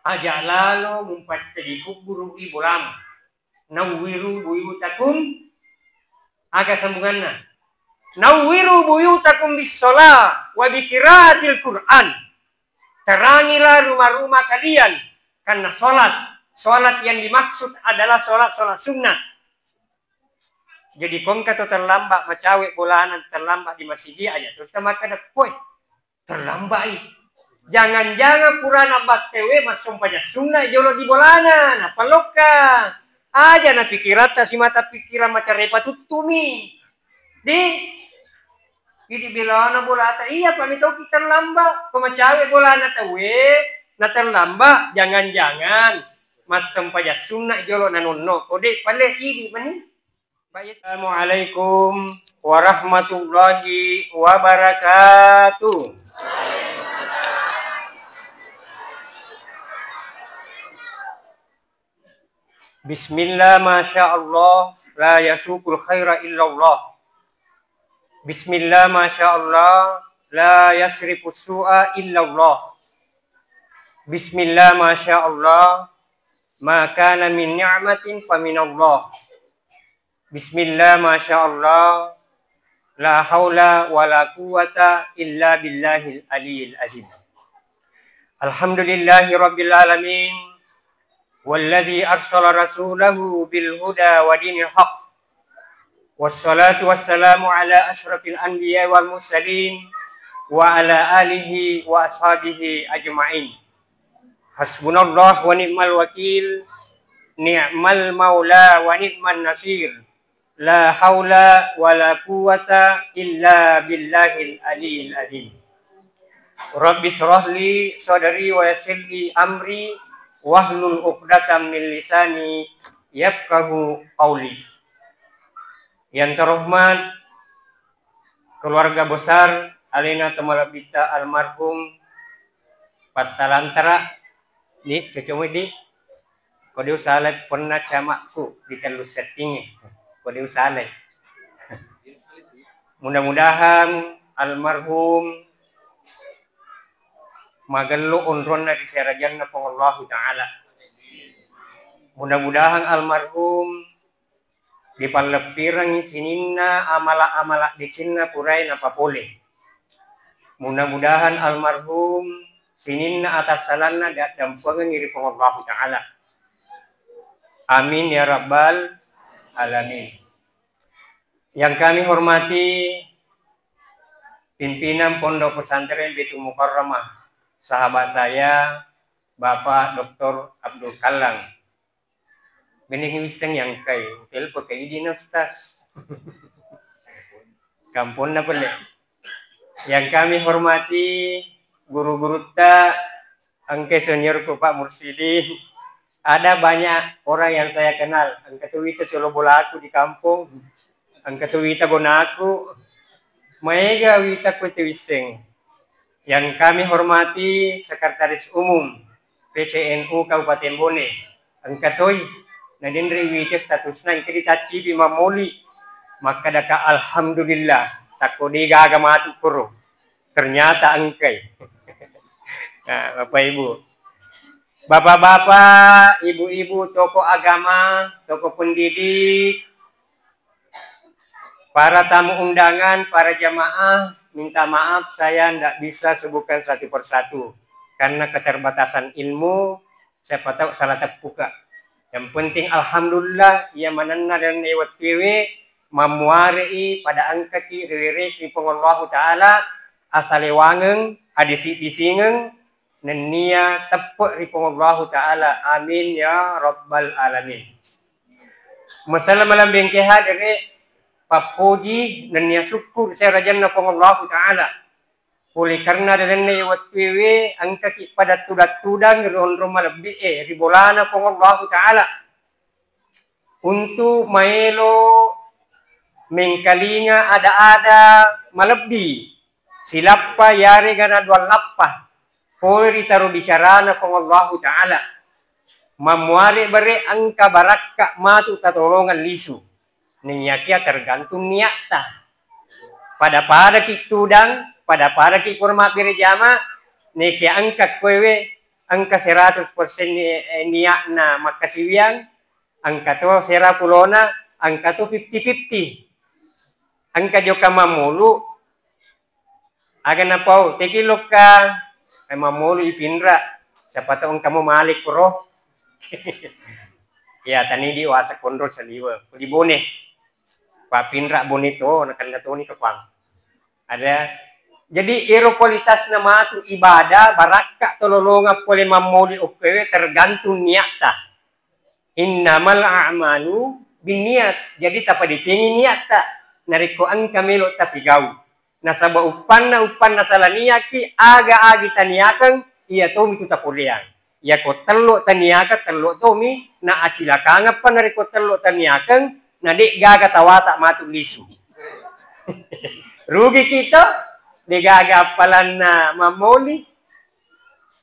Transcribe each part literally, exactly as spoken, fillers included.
Aja lalo mumpaccaji kubburu'i bolamu. Nawwiru buyutakum, aga sambunganna? Nawwiru buyutakum bis-shalah wa bi qiraatil Qur'an. Terangilah rumah-rumah kalian karena sholat. Sholat yang dimaksud adalah sholat-sholat sunnah. Jadi kongka to terlambat macawe bolana, terlambat di masigi, aja terus tamakkeda, "Woi, terlambat i." Jangan-jangan purana battewe massompaja sunna jolo di bolana, napallokka. Aja napikiratta simata pikiran macarepa tuttumi. Di, idi belana bolata, iya pa mitoki terlambat. Ko macawe bolana tawe, na terlambat, jangan-jangan massompaja sunna jolo nanonno. Kode pale idi mani. Assalamualaikum warahmatullahi wabarakatuh. Bismillah, masya Allah, la yasukul khaira illallah. Bismillah, masya Allah, la yasrifu su'a illallah. Bismillah, masya Allah, ma kana min ni'matin fa minallah. Bismillah, masya Allah, la haula wa la quwwata illa billahil aliyil azim. Alhamdulillahi rabbil alamin, walladzi arsala rasulahu bil huda wa dinil haq. Wassalatu wassalamu ala asyrafil anbiya wal mursalin, wa ala alihi wa ashabihi ajma'in. Hasbunallah wa ni'mal wakil, ni'mal maula wa ni'man nasir. La haula wa la quwwata illa billahil aliyil azim. Rabbi shrah li sadri wa yassir li amri wahlul uqdatam min lisani yafqahu qauli. Yang terhormat keluarga besar alena temalebbitta almarhum Pattalantara, di, cocok di. Kode usalai pernah camakku di tellu settingnge. Kode usalai. Mudah-mudahan almarhum magello onronna ri serajanna Puang Allahu Ta'ala. Mudah-mudahan almarhum dipalleppirengngi sininna amala-amala decenna purae napapole. Mudah-mudahan almarhum sininna atassalanna diaddampengengngi ri Puang Allahu Ta'ala. Amin ya rabbal alamin. Yang kami hormati pimpinan Pondok Pesantren Baitul Mukarramah, sahabat saya, Bapak Doktor Abdul Kallang. Beneng wisseng yang kai, telepon ke idina Ustaz. Kamponna pelle. Yang kami hormati guru-gurutta, engka seniorku Pak Mursidin. Ada banyak orang yang saya kenal. Engka tu wita solo bolaku di kampung. Engka tu wita gonaku. Maega wita ku tewisseng. Yang kami hormati Sekretaris Umum P C N U Kabupaten Bone, engka toi nadenre wita statusna engka ditaccipi mammoli. Makkadaka, "Alhamdulillah, takko de gaga matu koro." Ternyata engkai. Nah, Bapak Ibu. Bapak-bapak, ibu-ibu, tokoh agama, tokoh pendidik, para tamu undangan, para jamaah, minta maaf saya ndak bisa sebutkan satu persatu karena keterbatasan ilmu, siapa tahu salah teppuka. Yang penting alhamdulillah, iya manenna dan wettuewe mammuare'i pada engkaki riwereki Puang Allahu Ta'ala, asalewangeng, adisi-disingeng, nennia teppe ri Puang Allahu Ta'ala. Amin ya rabbal alamin. Masalah malambeng ke hadere, pappoji nennia syukur serajanna Puang Allahu Ta'ala. Oleh karena dalenna wettuewe engkaki pada tudang-tudang ri onrong malebbi e ri bolana Puang Allahu Ta'ala. Untuk maelo mengkalinga ada-ada malebbi silappa yarega naduallappa pole ri taro bicarana Puang Allahu Ta'ala. Mammuare bare engka barakka matu tatolongeng lisu. Niakia tergantung niatta. Pada-padaki tudang, pada-padaki pura mabbere jama, nekia engka koewe engka seratus persen ni-, eh, niatna makkasiwiang, engka to sera pulona, engka to fifty fifty. Engka jokka mammulu, aga napau, teki lokka, eh, mammulu ipinra, siapa tahu engka mo malik kuro. Ya, tani di wasa kondro saliwa, di Bone. Pak pinra Bone to, nakenna toni kepang. Ada. Jadi, ero kualitasna matu ibadah, barakka tololonga pole mammoli okkoewe tergantung niatta. Innamal a'malu binniat. Jadi, tapadecengi niatta. Narekko engka melo tapigau. Nasaba uppanna, uppanna sala niaki, aga agi taniakeng, iya tomi tu tapoleang. Yako tello taniaka, tello tomi, na acilakangeppa narekko tello taniakeng, na de gaga tawata matu lisu. Rugi kita, de gaga appalanna mammoli,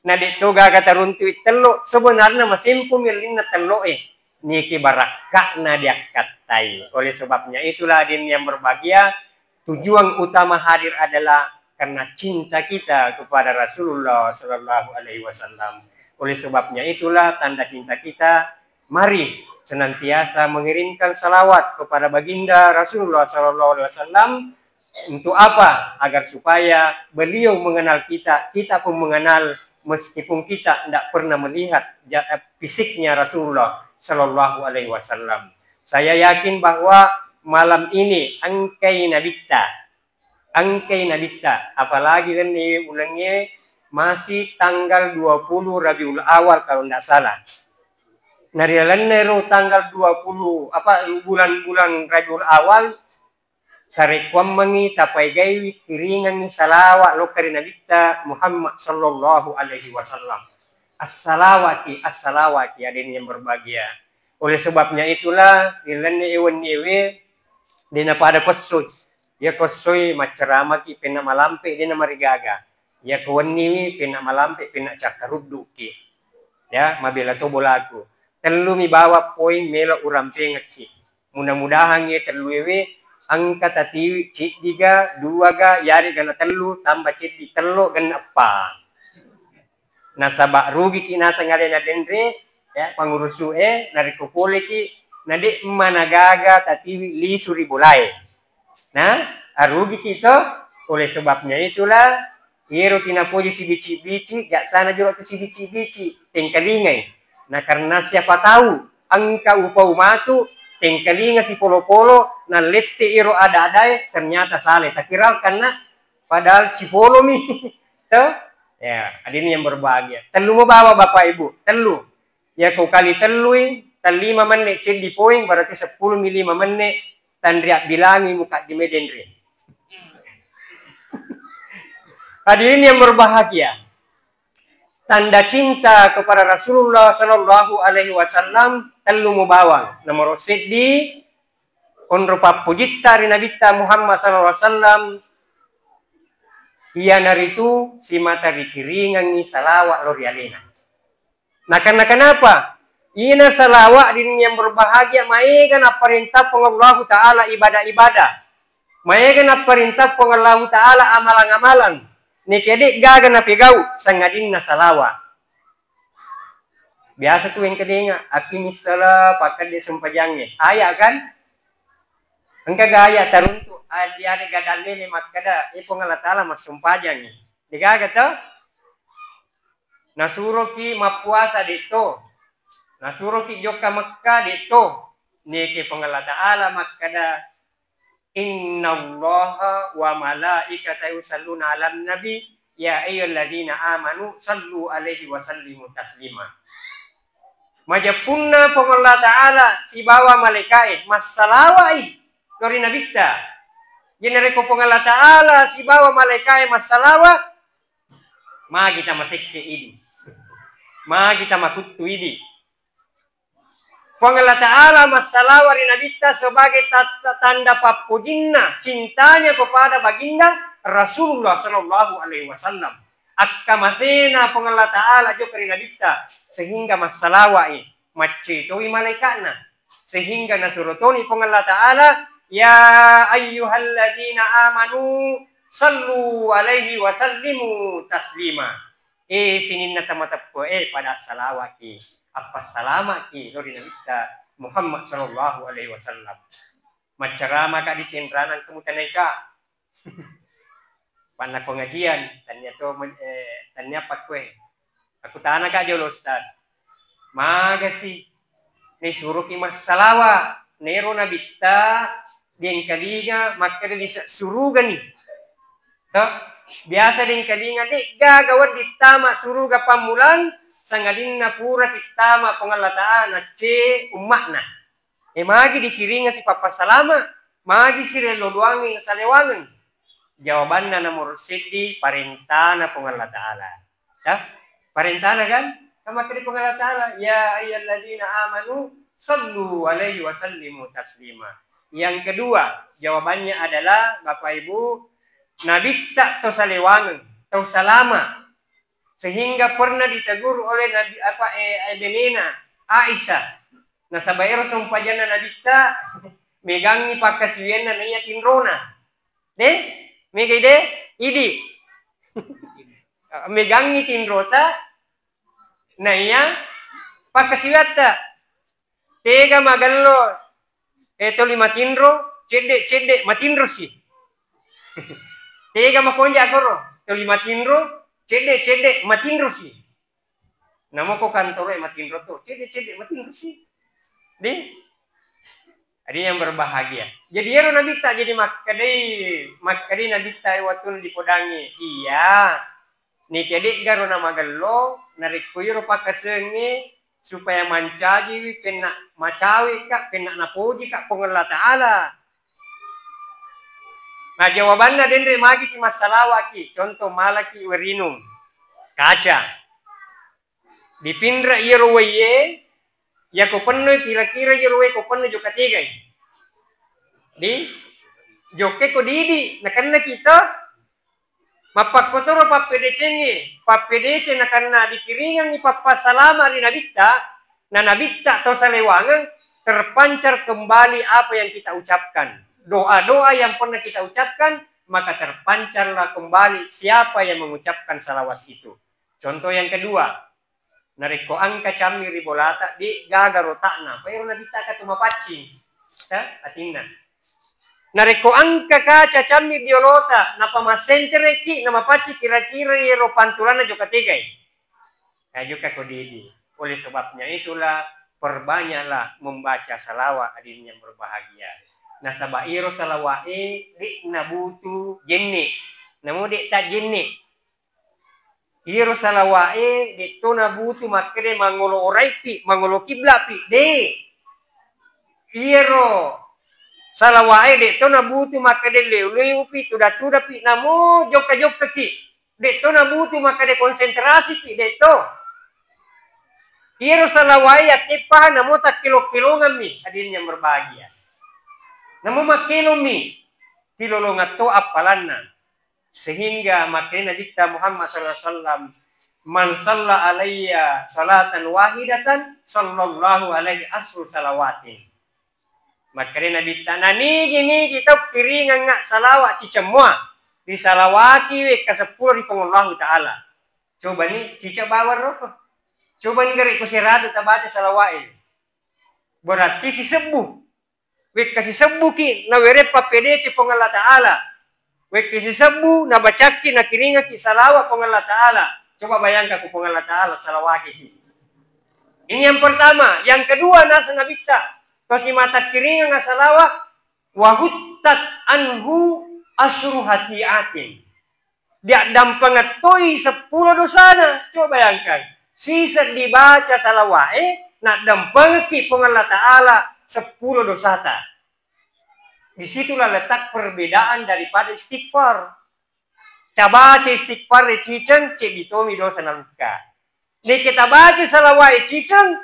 na de to gaga taruntu tello, sebenarnya masempu millinna tello e. Niki barakka'na diakkattai. Oleh sebabnya itulah, hadirin yang berbahagia, tujuan utama hadir adalah karena cinta kita kepada Rasulullah Sallallahu Alaihi Wasallam. Oleh sebabnya itulah tanda cinta kita, mari senantiasa mengirimkan salawat kepada baginda Rasulullah Sallallahu Alaihi Wasallam. Untuk apa? Agar supaya beliau mengenal kita, kita pun mengenal, meskipun kita tidak pernah melihat ja-, eh, fisiknya Rasulullah Sallallahu Alaihi Wasallam. Saya yakin bahwa malam ini engkai nabitta, engkai nabitta, apalagi kan di bulannya masih tanggal dua puluh Rabiul Awal kalau tidak salah. Narilalenna ero tanggal dua puluh, apa, bulan-bulan Rabiul Awal, sarekkuammengngi tapaigaiwi kiringengngi salawa lokka ri Nabitta Muhammad Sallallahu Alaihi Wasallam. Assalawaki, assalawaki, hadirin yang berbahagia. Oleh sebabnya itulah, ri lalenna wenniewe, dena pada pessoi. Iya ko essoi maccaramaki, penna malampe, dena marigaga. Iya ko wenniwi, penna malampe, penna cakkarudduki. Ya, mabela to bolaku. Tellumi bawang poing melo urampengekki. Mudah-mudahan iye telluewe engka tatiwi, ciddiga, duaga, yarega na tellu, tambah ciddi tello, genna eppa. Nasaba rugiki naseng alena denre, ya, pangurusu'e, narekko poleki, na de managaga tatiwi lisu ri bolae. Nah, arugiki to, oleh sebabnya itulah, iyero tinapoji sibici-bici, jaksana jolo tu sibici-bici, tengkalingai. Nah, karena siapa tahu, engka upau matu, tengkalinga sipolo-polo, nallette iyero ada-adae, ternyata sale. Takira karena padahal cipolomi. To? Ya, hadirin yang berbahagia. Tellu mo bawa Bapak Ibu, tellu. Yako kali tellui, tellima menne ceddi poing, berarti seppulo mi lima menne, tanriabbilangi mukaddime denre. Hadirin yang berbahagia, tanda cinta kepada Rasulullah Sallallahu Alaihi Wasallam tellu mubawang. Nomor seddi, onro pappujitta ri Nabitta Muhammad Sallallahu Alaihi Wasallam, iyanaritu simata rikiringengngi salawa lo ri alena. Nakenna kenapa? Ina salawa, hadirin yang berbahagia, maega napparentah Puang Allahu Ta'ala ibadah-ibadah. Maega napparentah Puang Allahu Ta'ala amalang-amalang. Neke de gaga napegau, sangadinna salawa. Biasa tu engka denga, aqimis shalah, pakkedde sempajangnge. Ayat kan? Engka ga ayat taruntu, adi-, adi gadallele makkeda, eh, Puang Allah Ta'ala massumpajangngi. De gaga to? Nasuroki mappuasa, de to. Nasuroki jokka Mekka, de to. Neke Puang Allah Ta'ala makkeda, "Innallaha wa malaikatahu yusalluna 'alan nabi, ya ayyuhalladzina amanu sallu 'alaihi wa sallimu taslima." Majeppunna Puang Allah Ta'ala sibawa malaikae massalawa'i lo ri Nabitta. Jadi narekko Puang Allah Ta'ala sibawa malaikae massalawa, magi tamasekke idi. Magi tamakuttu idi. Puang Allah Ta'ala massalawa ri Nabitta sebagai tat-, tanda pappojinna cintanya kepada baginda Rasulullah Sallallahu Alaihi Wasallam. Akkamasena Puang Allah Ta'ala jokka ri Nabitta sehingga massalawa'i, maccetoi malaika'na, sehingga nasuro toni Puang Allah Ta'ala, "Ya ayyuhalladzina amanu sallu alaihi wa sallimu taslima." Eh, sininna tamateppe, eh, pada assalawaki, appassalamaki lao ri Nabitta Muhammad sallallahu alaihi wasallam. Maccarama ka di Cenrana engka mutanaika. Panna pengajian, tania to, eh, tania pakkue. Aku tana ka jolo, Ustaz. Magasi naisuroki massalawa, nero Nabitta diengkalinga makkeda lise surugani. To, biasa diengkalinga de'gaga wedding tama suruga pammulang, sangadinna pura tittama Puang Allah Ta'ala nacce umma'na. E, magi dikiringa sipappassalama, magi sirello doangeng salewangeng. Jawabanna nomor seddi, parentana Puang Allah Ta'ala. Ya? Parentana kan? Kan makkeda Puang Allah Ta'ala, "Ya ayyuhalladzina amanu sallu alaihi wa sallimu taslima." Yang kedua, jawabannya adalah, Bapak Ibu, Nabitta to salewangeng, to salama. Sehingga pernah ditegur oleh Nabi, apa, eh, eh, benena Aisyah. Nasaba ero sompajanna Nabitta, megangngi pakkasiwianna naiya tinrona. De? Megai de? Idi. Megangngi tinrota, naiya pakkasiwiatta. Tega magello, eh, toli matinro, cedde-cedde matinrosi. Tega makonja koro, toli matinro, cedde-cedde matinrosi. Namo ko kantoro e matinro to, cedde-cedde matinrosi. Di? Jadi yang berbahagia. Jadi ero Nabitta, jadi makkedai, makkedai Nabitta e wettunna dipodangi. Iya. Neke de'garo namagello, narekko iyaro pakkasengnge supaya mancajiwi, penna macaweka, penna napojika Puang Allah Ta'ala. Nah, jawabanna denre magiki massalawaki, contoh malaki werinung kaca. Dipinra iyaro waie, yako pennoi kira-kira iyaro waie ko penno jokka tegai. Di jokke ko didi, nakenna kita. Mappakkotoro pappedecengnge, pappedeceng nakanna dikiringengngi pappassalama ri Nabitta, na Nabitta to salewangeng, terpancar kembali apa yang kita ucapkan. Doa-doa yang pernah kita ucapkan, maka terpancarlah kembali siapa yang mengucapkan salawat itu. Contoh yang kedua, narekko engka cammi ri bolata, de gaga rotakna, apa ero Nabitta ka tu mapaccing, eh, atinna. Narekko engka kaca cammi biolota, nappa massentereki, namapaccing kira-kira iyaro pantulanna jokka tegai. Eh, jokka ko didi. Oleh sebabnya itulah, perbanyaklah membaca salawat, hadirin yang berbahagia. Nasaba iyaro salawat e de nabutu jenne. Namo de tajenne. Iyaro salawat e de to nabutu makkeda mangolo oraipi, mangolo kiblapi, de. Iyaro salawat e de to nabutu makkeda leu-leupi, tuda-tudapi, namo jokka-jokkaki. De to nabutu makkeda konsentrasipi, de to. Iyaro salawat e yakkeppaha namo takkelo-kelongammi, hadirin yang berbahagia. Namo makkelommi, tilolongeng to appalanna. Sehingga makkeda Nabitta Muhammad sallallahu alaihi wasallam, "Man salla alayya salatan wahidatan, sallallahu alaihi asru salawatin." Makkeda Nabitta, nanigi-nigi tau kiringengnga salawat ciceng mua, risalawati wekka seppulo ri Puang Allahu Ta'ala. Coba ni, ciceng bawang ro. Coba ni gare ko seratu tabaca salawat e. Berarti sisebbu. Wekka sisebbuki nawereng pappedece Puang Allah Ta'ala. Wekka sisebbu nabacakki, nakiringekki salawat Puang Allah Ta'ala. Coba bayangkan ku Puang Allah Ta'ala salawakiki. Ini yang pertama. Yang kedua, naseng Nabitta, tosi matakkiringeng salawat, wahuttat anhu asru hatiatin. Diaddampengeng toi seppulo dosana. Coba bayangkan, siseng dibaca salawat e, naddampengekki Puang Allah Ta'ala seppulo dosata. Disitulah letak perbedaan daripada istighfar. Tabaca istighfar e ciceng, ceddi tomi dosa nalukka. Neke tabaca salawat e ciceng,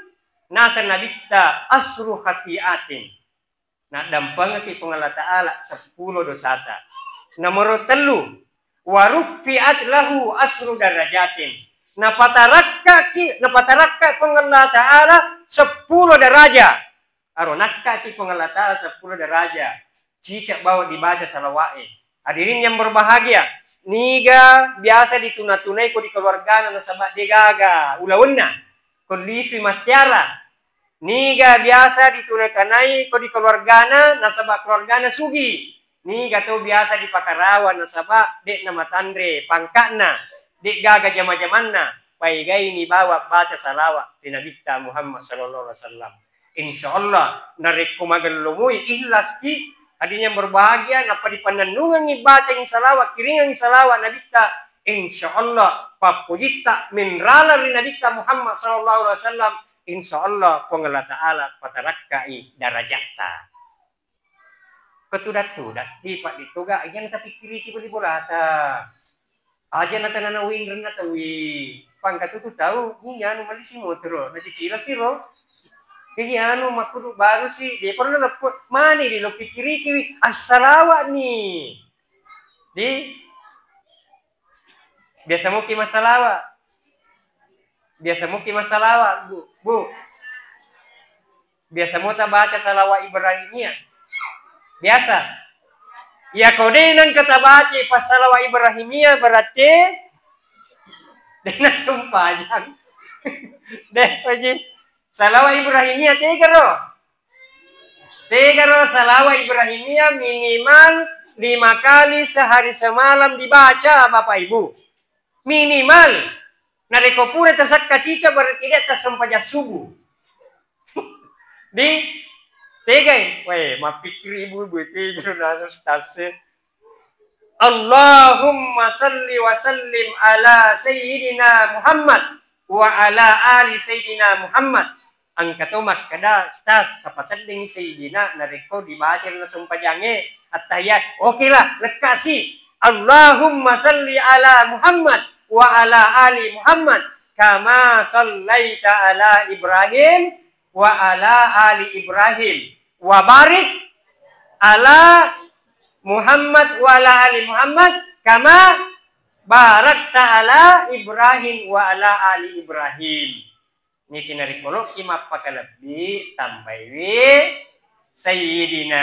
naseng Nabitta asru khatiatin. Naddampengekki Puang Allah Ta'ala seppulo dosata. Nomoro tellu, waruffi'at lahu asru darajatin. Napatarakkaki, napatarakka Puang Allah Ta'ala seppulo daraja. Aro nakkaki Puang Allah Ta'ala seppulo daraja. Cicak bawa dibaca salawat e. Hadirin yang berbahagia, Niga biasa dituna-tunai ko di keluargana nasaba de gaga ulawenna, ko lisui massiara. Niga biasa dituna-tunai ko di keluargana nasaba keluargana sugi. Niga to biasa dipakarawa nasaba de namatanre pangka'na, de gaga jama-jamanna. Paegaini bawang baca salawat ri Nabitta Muhammad sallallahu alaihi wasallam. Insya Allah, narekko magellomoi, ikhlas ki, hadirin yang berbahagia, nappa dipannennungengngi bacai salawat, kiringengngi salawat Nabitta, insya Allah, pappojitta menrala ri Nabitta Muhammad sallallahu alaihi wasallam, insya Allah, Puang Allah Ta'ala patarakkai darajatta. Ketudak-tudak, di Pak Dito ga, aja natapikkiriki beli bolata. Aja natanana winrenna tawi. Pangkatutu tau, ni anu malisi motoro, nacicila siro. Jadi anu makkudu baru si, dia perlu lepo, mani di lo pikkiriki wi, assalawa ni. Di, biasa muki massalawa. Biasa muki massalawa, Bu. Bu. Biasa mo tabaca salawat Ibrahimiyah. Biasa. Iya ko de nengka tabaca pas salawat Ibrahimiyah berarti de nasumpajang. De, Haji. Salawat Ibrahimiyah tegaro. Tegaro salawat Ibrahimiyah minimal lima kali sehari semalam dibaca, Bapak Ibu. Minimal. Narekko pura tasakka cica, berarti de tassempajang subuh. Di tegai, weh, mappikkiri ibu-ibu itu, juru nasus tase. Allahumma salli wa sallim ala sayyidina Muhammad wa ala ali sayyidina Muhammad. Engka to makkeda, "Ustaz, tapateddengngi Sayyidina narekko dibaca ri nasempajangnge attahiyat." Oke lah, lekkasi. "Allahumma salli ala Muhammad wa ala ali Muhammad kama sallaita ala Ibrahim wa ala ali Ibrahim wa barik ala Muhammad wa ala ali Muhammad kama barakta ala Ibrahim wa ala ali Ibrahim." Niki narekko loki mappakalebbi, tambaiwi Sayyidina.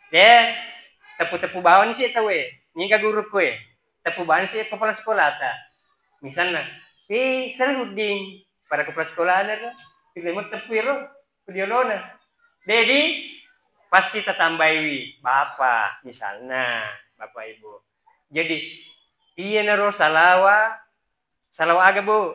De, teppu-teppu bawani si tauwe. Niga guruku e. Teppu bawani si kepala sekolata. Misalna, "Eh, Salahuddin, pada kepala sekolana ro. Tidak mau teppu ro, diolona." Dedi, pasti tatambaiwi Bapak, misalna, Bapak Ibu. Jadi, iyanaro salawa Salawat aga, Bu?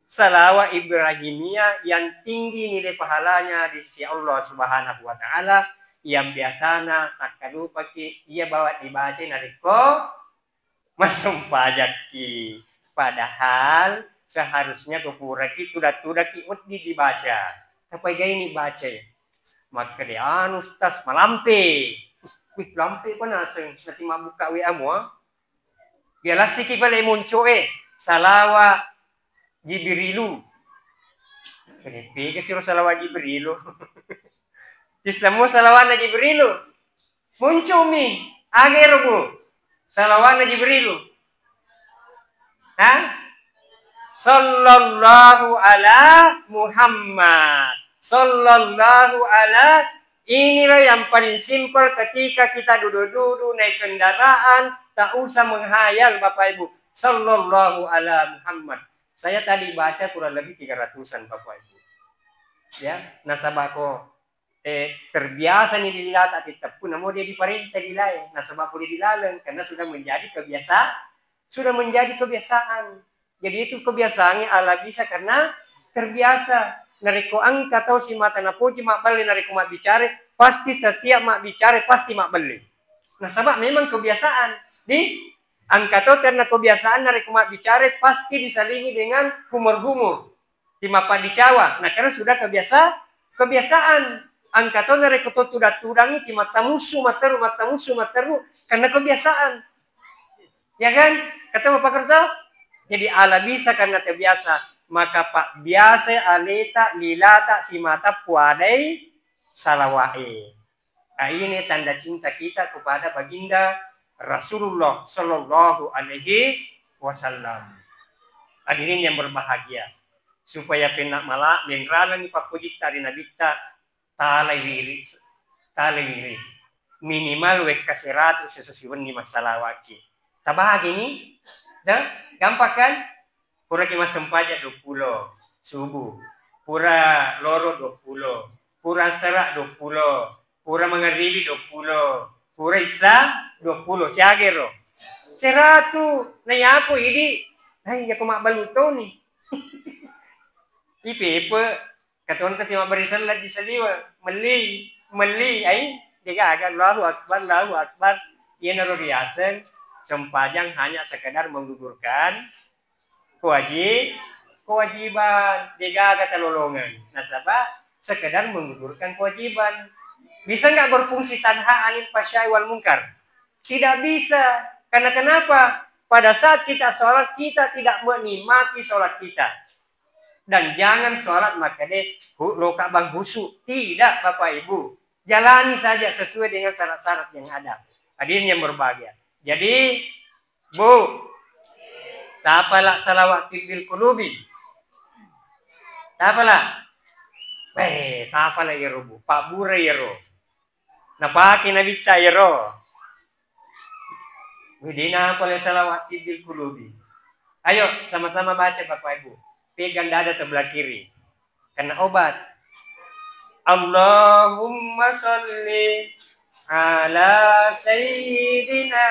Salawat Ibrahimiyah yang tinggi nilai pahalanya di sisi Allah Subhanahu wa Ta'ala, yang biasana takkalupaki iya bawang dibaca narekko massumpajakki. Padahal seharusnya ko puraki tuda-tudaki wedding dibaca. Tapi gaini baca. Makkeda anu, Ustaz, malampe. Wih, lampe pa naseng, nanti mabbuka W A mua. Bialassiki pale moncoe, salawa Jibrilu. Kenepega siro salawa Jibrilu? Tislammu salawana Jibrilu. Moncomi, agero, Bu. Salawana Jibrilu. Ha? Sallallahu ala Muhammad. Sallallahu ala Inilah yang paling simpel ketika kita duduk-duduk naik kendaraan, tak usah menghayal, Bapak Ibu. Sallallahu ala Muhammad. Saya tadi baca kurang lebih tiga ratusan, Bapak Ibu. Ya, nasaba ko, eh, terbiasa ni dililata teppu, namo dia diparenta di lain. Nasaba ko dia dilaleng, karena sudah menjadi kebiasa-, sudah menjadi kebiasaan. Jadi itu kebiasaannya ala bisa karena terbiasa. Narekko engka tau simata napoji mabballe narekko mabbicara, pasti setiap mabbicara pasti mabballe. Nasaba memang kebiasaan. Di engka tau karena kebiasaan narekko mabbicara pasti disalingi dengan humor-humor. Timappaddicawa. Nah, karena sudah kebiasa-, kebiasaan. Engka tau narekko to tudang-tudangi timattamussu matteru, mattamussu matteru karena kebiasaan. Ya kan? Kata Bapak Kerta? Jadi ala bisa karena terbiasa, maka pabbiasa aleta lilata simata puadai salawae. Nah, ini tanda cinta kita kepada baginda Rasulullah sallallahu alaihi wasallam. Hadirin yang berbahagia, supaya penna mala menralangi pappojitta ri Nabitta, talai wiri, talai wiri. minimal wekka seratu sesso siwenni massalawakki. Tabagini? Dah, gampang kan? Puraki massempajang duappulo subuh, pura loro duappulo, pura assara duappulo, pura mangaribi duappulo, pura issa duappulo, siaga ero? Seratu. Nayapo idi, hai, jako mabbalu toni. Ipepe, katonta ti mabbari selleng di saliweng, melli, melli, ai, degaga, Allahu Akbar, Allahu Akbar. Iyanaro riaseng sempajang hanya sekedar menggugurkan kewaji-, kewajiban, degaga talolongeng. Nasaba sekedar menggugurkan kewajiban. Bisa nggak berfungsi tanha anil fahsyai wal munkar? Tidak bisa. Karena kenapa? Pada saat kita sholat, kita tidak menikmati sholat kita. Dan jangan sholat makkeda, "Hu-, loka bang husu." Tidak, Bapak Ibu. Jalani saja sesuai dengan syarat-syarat yang ada. Hadirin yang berbahagia. Jadi, Bu, tapala salawat tibbil kulubi. Tapala. Eh, tapala iyaro, Bu. Pabbura iyaro. Napake Nabitta iyaro. Wih, dena pole salawat tibbil kulubi. Ayo, sama-sama baca, Bapak Ibu. Pegang dada sebelah kiri. Kena obat. Allahumma salli ala sayyidina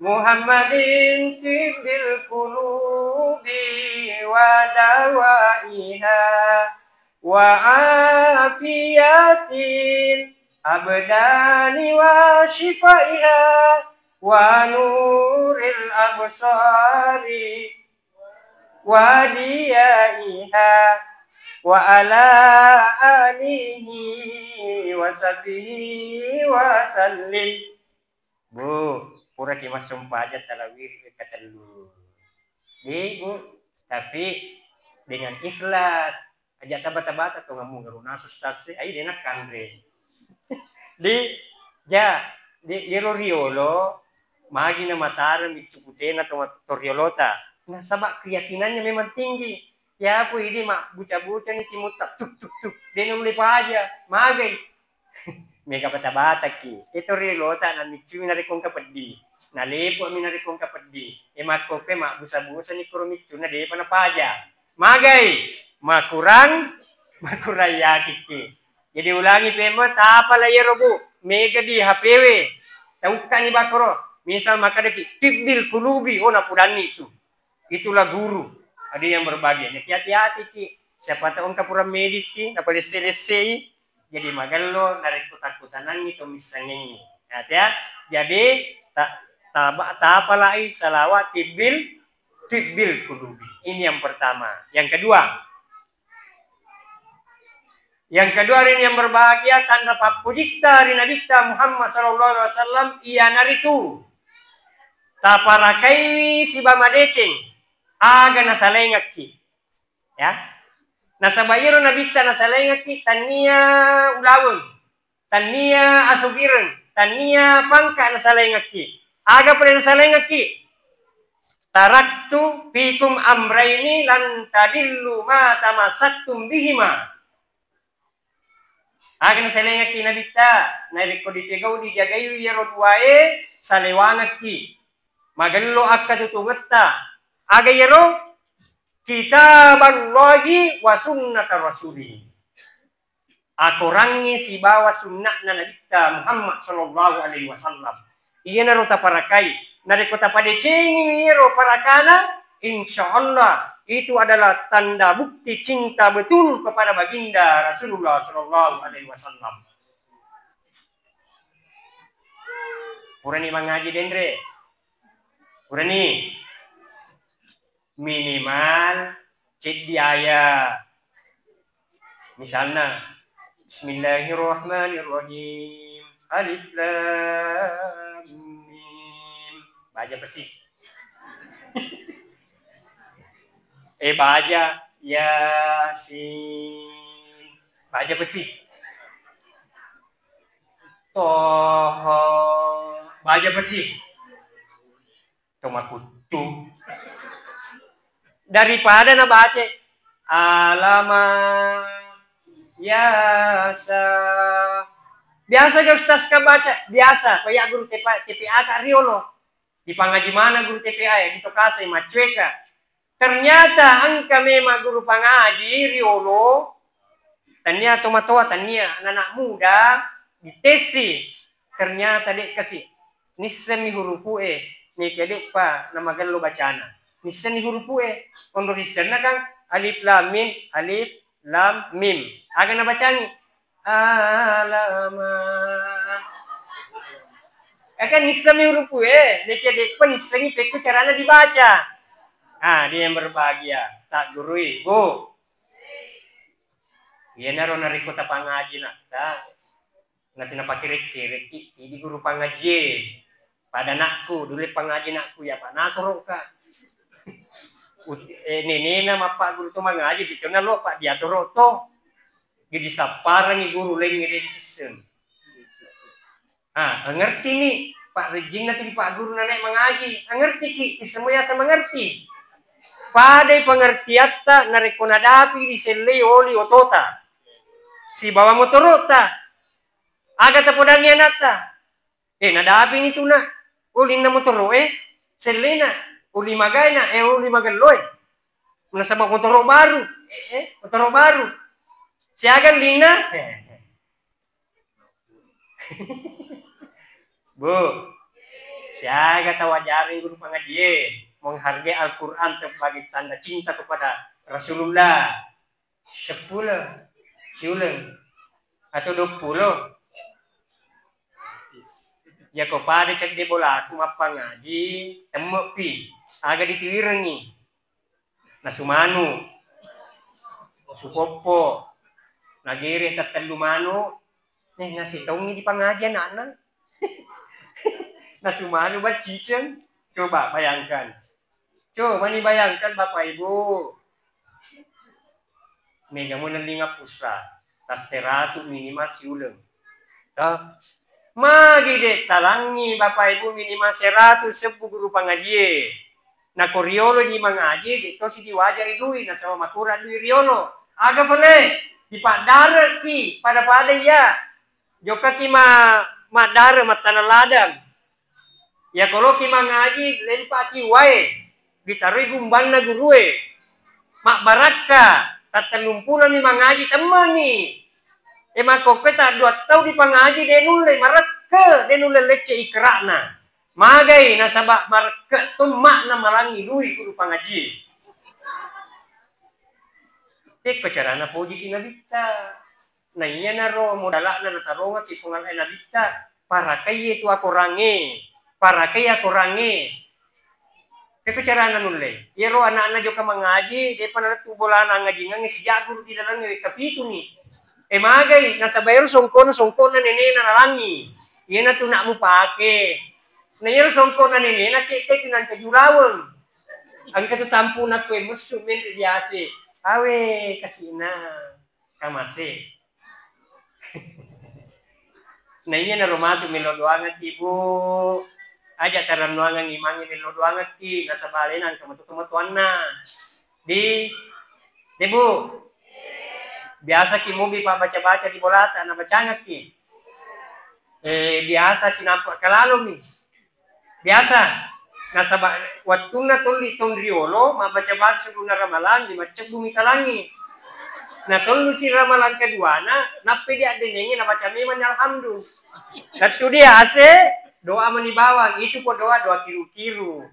Muhammadin tibbil kulubi wa dawaiha wa afiyatil abdani wa shifaiha wa nuril absari wa diyaiha wa ala alihi wa sahbihi wa sallim. Bu, puraki massempajang talawiri katellu. Di, Bu, tapi dengan ikhlas. Aja tabata-bata tongammu garu nasu stase, ai dena kanre. Di, ja, di, iyaro riolo, magi na matara miccu putena to, to riolota. Nasaba keyakinannya memang tinggi. Yapo idi mabbuca-buca ni timutta, tuk, tuk, tuk. Dena ulle paja, magai. Mega bata-bataki. Itu riolota na miccumi narekko engka peddi. Nalepo'mi narekko engka peddi. E, makkokke mabbusa-busani koro miccunna depa napaja. Magai, makurang, makurang yakikki. Jadi ulangi pemma, tapala iyaro, Bu, mega di H P we. Taukkani bakkoro. Misal makkadaki, "Tibbil kulubi", oh, napudanni tu. Itulah guru. Ada yang berbahagia. Jadi hati-hati ki. Siapa tahu engka pura mediki, napalesse-lessei. Jadi magello narekko takkutanangi to missengengi. Nah, ya. Jadi ta-, taba-, tapalai salawat tibbil, tibbil kulubi. Ini yang pertama. Yang kedua, yang kedua, ri yang berbahagia, tanda pappujitta ri Nabitta Muhammad sallallahu alaihi wasallam iyanaritu taparakaiwi siba madeceng aga nasalaingekki. Ya. Nasaba iyaro Nabitta nasalaingekki, tannia ulaweng, tannia asugireng, tannia pangka nasalaingekki. Aga pole nasalaingekki? "Taraktu fikum amraini lan tadillu ma tamassaktum bihima." Aga nasalaingekki Nabitta, narekko dipegau dijagaiwi iyaro duae, salewangekki. Magello akkatutungetta. Aga iyaro? Kitaballahi wa sunnata rasulih. Akorangnge sibawa sunna'na Nabitta Muhammad sallallahu alaihi wasallam. Iyanaro taparakai. Narekko tapadecengi iyaro parakana, insya Allah itu adalah tanda bukti cinta betul kepada baginda Rasulullah sallallahu alaihi wasallam. Purani mangaji denre. Purani. Minimal ceddi ayat. Misalna, "Bismillahirrahmanirrahim. Alif Lam Mim." Baja pesi. Eh, baja Yasin. Baja pesi. Toho. Baja pesi. To makuttu. Daripada nabaca alama yasa Biasa ga ustaz ka baca? Biasa, ko ya guru T P A, T P A ka riolo. Dipangaji mana guru T P A ya, ditokasai maccueka. Ternyata engka memang guru pangaji riolo, tania tomatoa, tania anak-anak muda, ditesi. Ternyata dek kasi. Nissenni hurufu e, nekia de'pa namagello bacana. Nissenni hurufu e, onro nissenna kan alif lam mim, alif lam mim. Aga nabacangi? Alama. Aga nissenni hurufu e, nekia de'pa nissengi pekko carana dibaca. Ah, dia yang berbahagia, tak gurui, Bu. Iyanaro narekko tapangaji natta, Nati napakere-kerekki, idi guru pangajie. Pada anakku, dulu pangaji anakku, ya, Pak, natoroka. Ut-, eh, nenena mappagguru to mangaji, diconna lo, Pak, diatoro to. Jadi sapparangi guru laingnge de disisseng. Ah, angerti ni, Pak, rejjinna tu di Pak Guru nanek mangaji. Angerti ki, semua yasa mengerti. Padai pengertiatta narekko nadapi disellei oli otota. Sibawa motorota. Aga tapodangi anatta? Eh, nadapini tu, Nak. Ulinna motoro e, sellena. Uli magae, Nak, eh, uli magello e. Nasaba motoro baru. Eh, eh, motoro baru. Siaga linna? Eh, eh. Bu, siaga tawajaring guru pangaji e menghargai Al-Quran sebagai tanda cinta kepada Rasulullah. Seppulo siuleng atau dua puluh. Yako pada cedde bolaku mappangaji, temmepi aga ditiwirengi. Nasu manu, nasu poppo, nagere tattellu manu, eh, nasi taungi dipangaji anakna. Nasu manu bacciceng, coba bayangkan. Coba ni bayangkan, Bapak Ibu. Mega mo nellinga pusra, tasseratu minimal siuleng. Toh? Magi de talangi, Bapak Ibu, minimal seratu sebbu guru pangajie. Nako riolo di mangaji, de tosi diwajai dui, nasaba makurang dui riolo. Aga fale, dipaddareki pada-pada iya. Jokkaki ma-, maddare mattaneng ladang. Iya koloki mangaji, lempaki wae, ditaroi gumbanna gurue. Mabbarakka, tattellumpulami mangaji, temmani. E, makkokkoe taddua tau dipangaji, de nulle marekke, de nulle lecce ikra'na. Magai nasaba marekke to ma'na malangi dui guru pangaji. Pekko carana pojiki nabitta. Na iyanaro modala'na natarongekki Puang Allah e nabitta, parakai tu akorangnge, parakai akorangnge. Pekko carana nulle? Iyaro ana'na jokka mangaji, depa nalettu bolana angajingengnge, sijagguru di lalengnge, wekka pituni. E, magai, nasaba iyaro songkona, songkona nenena nalangi. Iyanatu nak mupake. Na iyaro songkona nenena ceddeki nanca julaweng. Engka tu tampuna kue messu menre diase. Awe, kasina. Kamase. Na iyanaro matu melo doangekki, Bu. Aja tarannuangeng imangnge melo doangekki, nasaba alena engka matu tomatoanna. Di, di, Bu. Biasaki mubi pabbaca-baca di bolata, nabacangekki. Eh, biasa cinampa kalalomi. Biasa, nasaba wettunna tolli taung riolo, mabbaca-baca sebelumna Ramalang, di maccebbu mitalangi. Na tellu si Ramalang keduana, nappai di addenengnge nabaca memang ni alhamdu. Lettu dia ase, doa mani bawang, itu ko doa, doa kiru-kiru.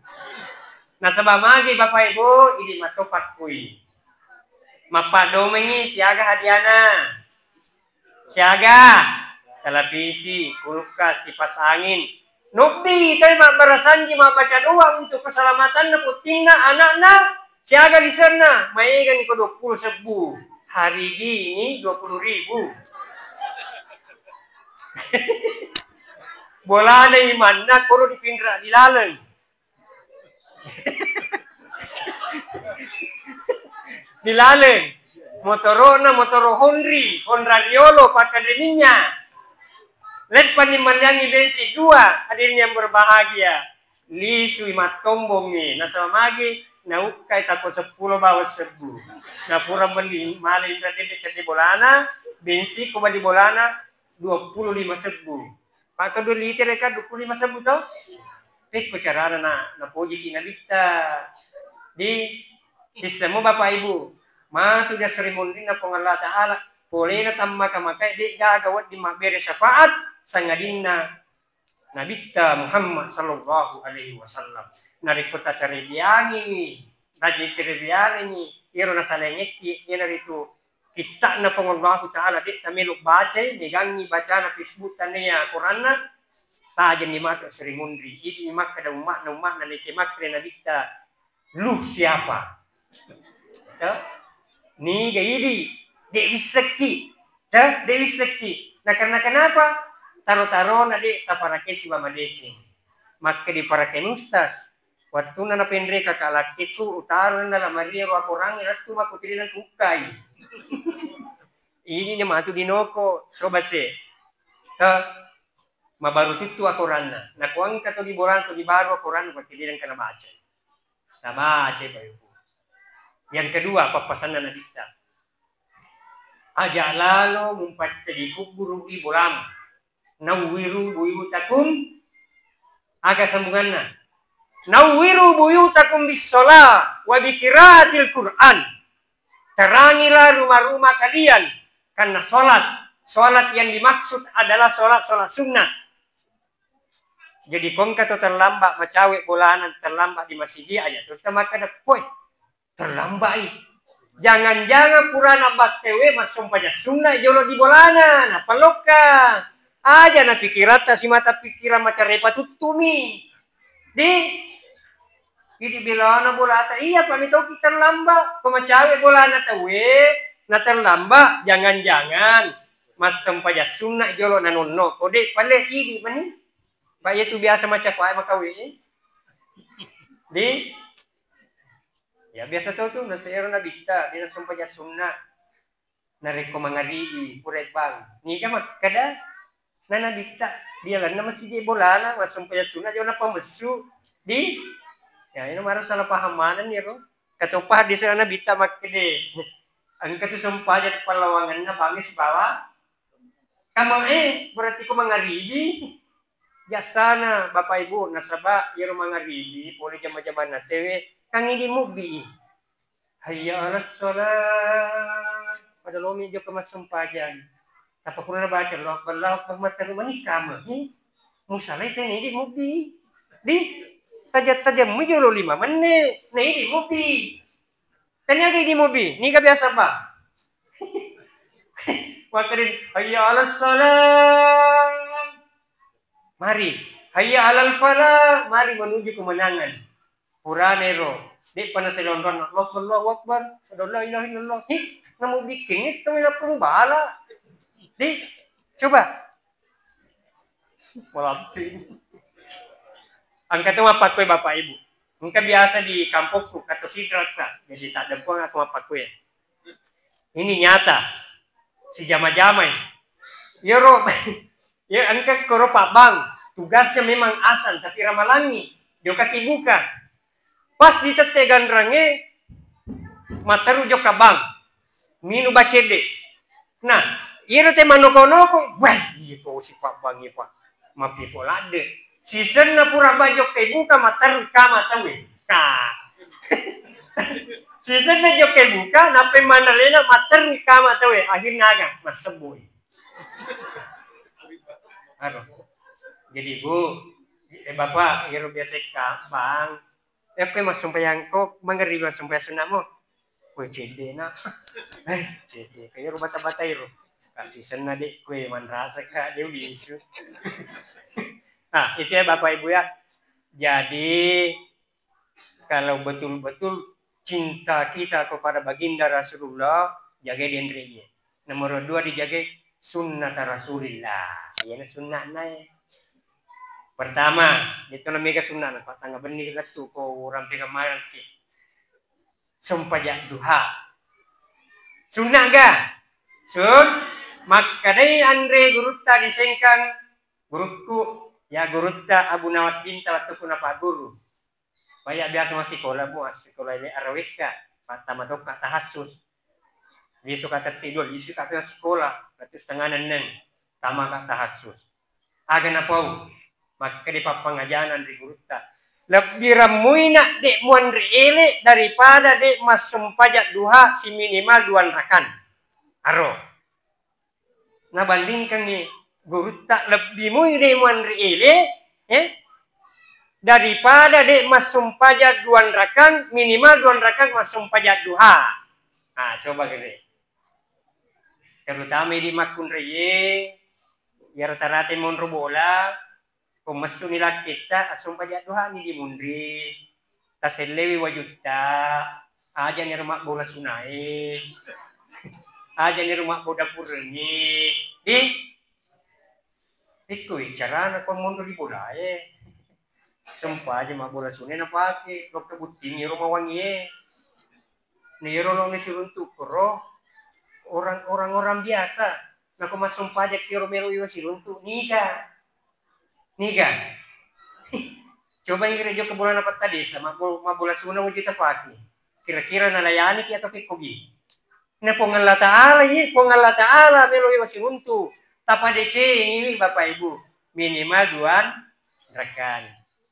Nasaba magi Bapak Ibu, idi matto pakkui. Mappaddomengi siaga hadiana. Siaga televisi, kulkas, kipas angin. Nobbi toi mabbarasanji mabbaca doa untuk keselamatanna, puttinna, anakna, siaga lisenna, maegani ko dua puluh sebbu. Hari gini dua puluh ribu. Bolana imanna koro dipinra di laleng. Dilaleng. Motoro'na motoro Honri, Honra riolo, pakkade minnya. Leppani malliangi bensin dua, hadirin yang berbahagia. Lisui mattombongngi, nasaba magi naukkai tako seppulo bawang sebbu. Napura beli male inra dede cedde bolana, bensin ko bali bolana, dua puluh lima sebbu. Maka dua liter kan dua puluh lima sebbu to? Pekko carana na, napojiki Nabitta. Di, sissemu Bapak Ibu, matu di asri munrinna Puang Allah Ta'ala, polena tammaka-makai, de gaga wedding mabbere syafaat, sangadinna Nabitta Muhammad sallallahu alaihi wasallam. Narekko tacarebiangiwi, tacarebiangiwi iyaro nasalengekki, iyanaritu kitta'na Puang Allahu Ta'ala, de' tamelo bacai, megangngi bacana Facebook tania Quranna, tajenni matu seri munri. Idi makkeda umma'na, umma'na neke makkeda Nabitta, "Lu siapa?" To? Niga idi? De' wissekki. To? De' wissekki. Nah, karena kenapa? Taro-tarona de' taparakesi wa madeceng. Makkeda parakeng ustaz. Wettunna napenreka ka lakkekku, utaro na lamarie ro akorangnge, lettu mako tilidang kukkai. Ini ne matu dinoko, coba se. To? Mabaru tuttu akoranna. Nakuangka to di bolang to di baru akoranna, ko tilidang kana baca. Nabaca, Bapak Ibu. Yang kedua, pappasanna Nabitta. Aja lalo mumpaccaji kubburu i bolamu. Nawwiru buyutakum. Aga sambunganna? Nawwiru buyutakum bis sholah wa bi qiraatil Qur'an. Terangilah rumah-rumah kalian karena sholat. Sholat yang dimaksud adalah sholat, sholat sunnah. Jadi, kongka to terlambat macawe bolana, terlambat di masigi, aja terus ta makkeda, "Poi, terlambat i." Jangan-jangan purana battewe massompajang sunna jolo di bolana, napallokka. Aja napikiratta simata pikirang macarepa tuttumi. Di, idi belana bolata, iya, pa mitoki terlambat. Ko macawe bolana tawe, na terlambat, jangan-jangan massompajang sunna jolo nanonno. Ko de pale idi mani. Pak, iya tu biasa maca kuae makawe. Di, ya biasa to tu, nasa ero Nabitta, de nassempajang sunna. Narekko mangaribi, pura bang. Niga makkeda, na Nabitta, dialanna masigi bolana, massempajang sunna, jona pamessu. Di, ya, ini maro salah paham maneng ni ro. Katopa hadis Nabitta makkede. Engka tu sempajang pallawangenna bangnge sibawa kamae, berarti ko mangaribi. Biasana, Bapak Ibu, nasaba iyaro mangaribi pole jama-jamanna tewe, kan idi mubbi. Hayya 'alas shalah. Pada lomi jokka massempajang. Tappa pura nabaca, Allahu Akbar, Allahu Akbar, matteru mani kama. Hi, musalai tena idi mubbi. Di, tajam-tajammu jolo lima menne, na idi mubbi. Tania ga idi mubbi, niga biasa ba. Makkeda, "Hayya 'alas shalah." Mari. "Hayya 'alal falah." Mari menuju kemenangan. Purana ero, de'pa naselonronna, "Allahu Akbar, Allahu Akbar, asyhadu an la ilaha illallah." Hi, namu bikin itu, namu bala. Di, coba. Malampi. Engka tu mappakkue Bapak Ibu. Engka biasa di kampokku, kato sidratta. Jadi tak dempuang aku mappakkue. Ini nyata. Sijama-jamai. Iyaro, ya engka koro pabbang. Tugasnya memang asal, tapi ramalangi. Jokaki buka. Pas ditette ganrangnge, matteru jokka bang. Minu bacedde. Nah, iyaro te manoko-noko, weh, iya to sipa bang, iya, Pak. Mapipo ladde. Sisenna pura bang jokkai buka, matteru kama tauwe. Ka. Sisenna jokkai buka, nappai manalena matteru kama tauwe. Akhirnya aga, massebboi. Aduh. Jadi, Bu, eh, Bapak, iyaro biasa ka bang, eh, koe massumpajang, ko mangaribi massumpajang sunnamo? Koe cedde na. Eh, cedde. Kayak ro bata-bata iro. Kak sisenna dek koe manrasa kak dia bisu. Nah, itu ya Bapak Ibu ya. Jadi, kalau betul-betul cinta kita kepada Baginda Rasulullah, jagai denreye. Nomor dua, dijagai sunnata Rasulillah. Iyana sunna'na e. Pertama, itu namanya sunna'na, patanga benni lettu ko urang pegang mayang ki. Sempajang duha. Sunna ga? Sun. Makkedai anre gurutta di Sengkang, gurukku, ya gurutta Abu Nawas Binta, lettuku napagguru. Baya biasa massikola, Bu, massikola ile arawekka, pattama tokka tahassus. Lisu ka tetti dua, lisu ka pe massikola, lettu setengah nenneng. Tamaka tahassus. Aga napau? Makkeda pappangajanan ri gurutta, "Lebbi remmui nak dek muanre ele daripada dek massumpajak duha siminimal duanrakan." Aro. Nabandingkangngi gurutta, "Lebbi mui dek muanre ele, eh, daripada dek massumpajak duanrakan, minimal duanrakan massumpajak duha." Ah, coba gere. Terutama idi makkunraie, iya rata-rata monro bola, ko messuni lakketta, assumpajak duhani di munri. Tasellewi wajutta, aja niro mabbola sunae, aja niro mabbola purengngi. Di, ikkui carana ko monro di bolae. Sumpaja mabbola sunae napake, lokka buttingi ro mawangie. Niro lo ni siruntu koro orang-orang biasa. Nako massumpajak kiro melo iwa siruntu, niga? Niga? Coba ingkira jokka bolana patta desa, mabbo-, mabbola suna wajutta pake. Kira-kira nalayaniki atau pekkogi? Na Puang Allah Ta'ala, iye, Puang Allah Ta'ala melo iwa siruntu. Tapadecengiwi Bapak Ibu. Minimal duanrakan.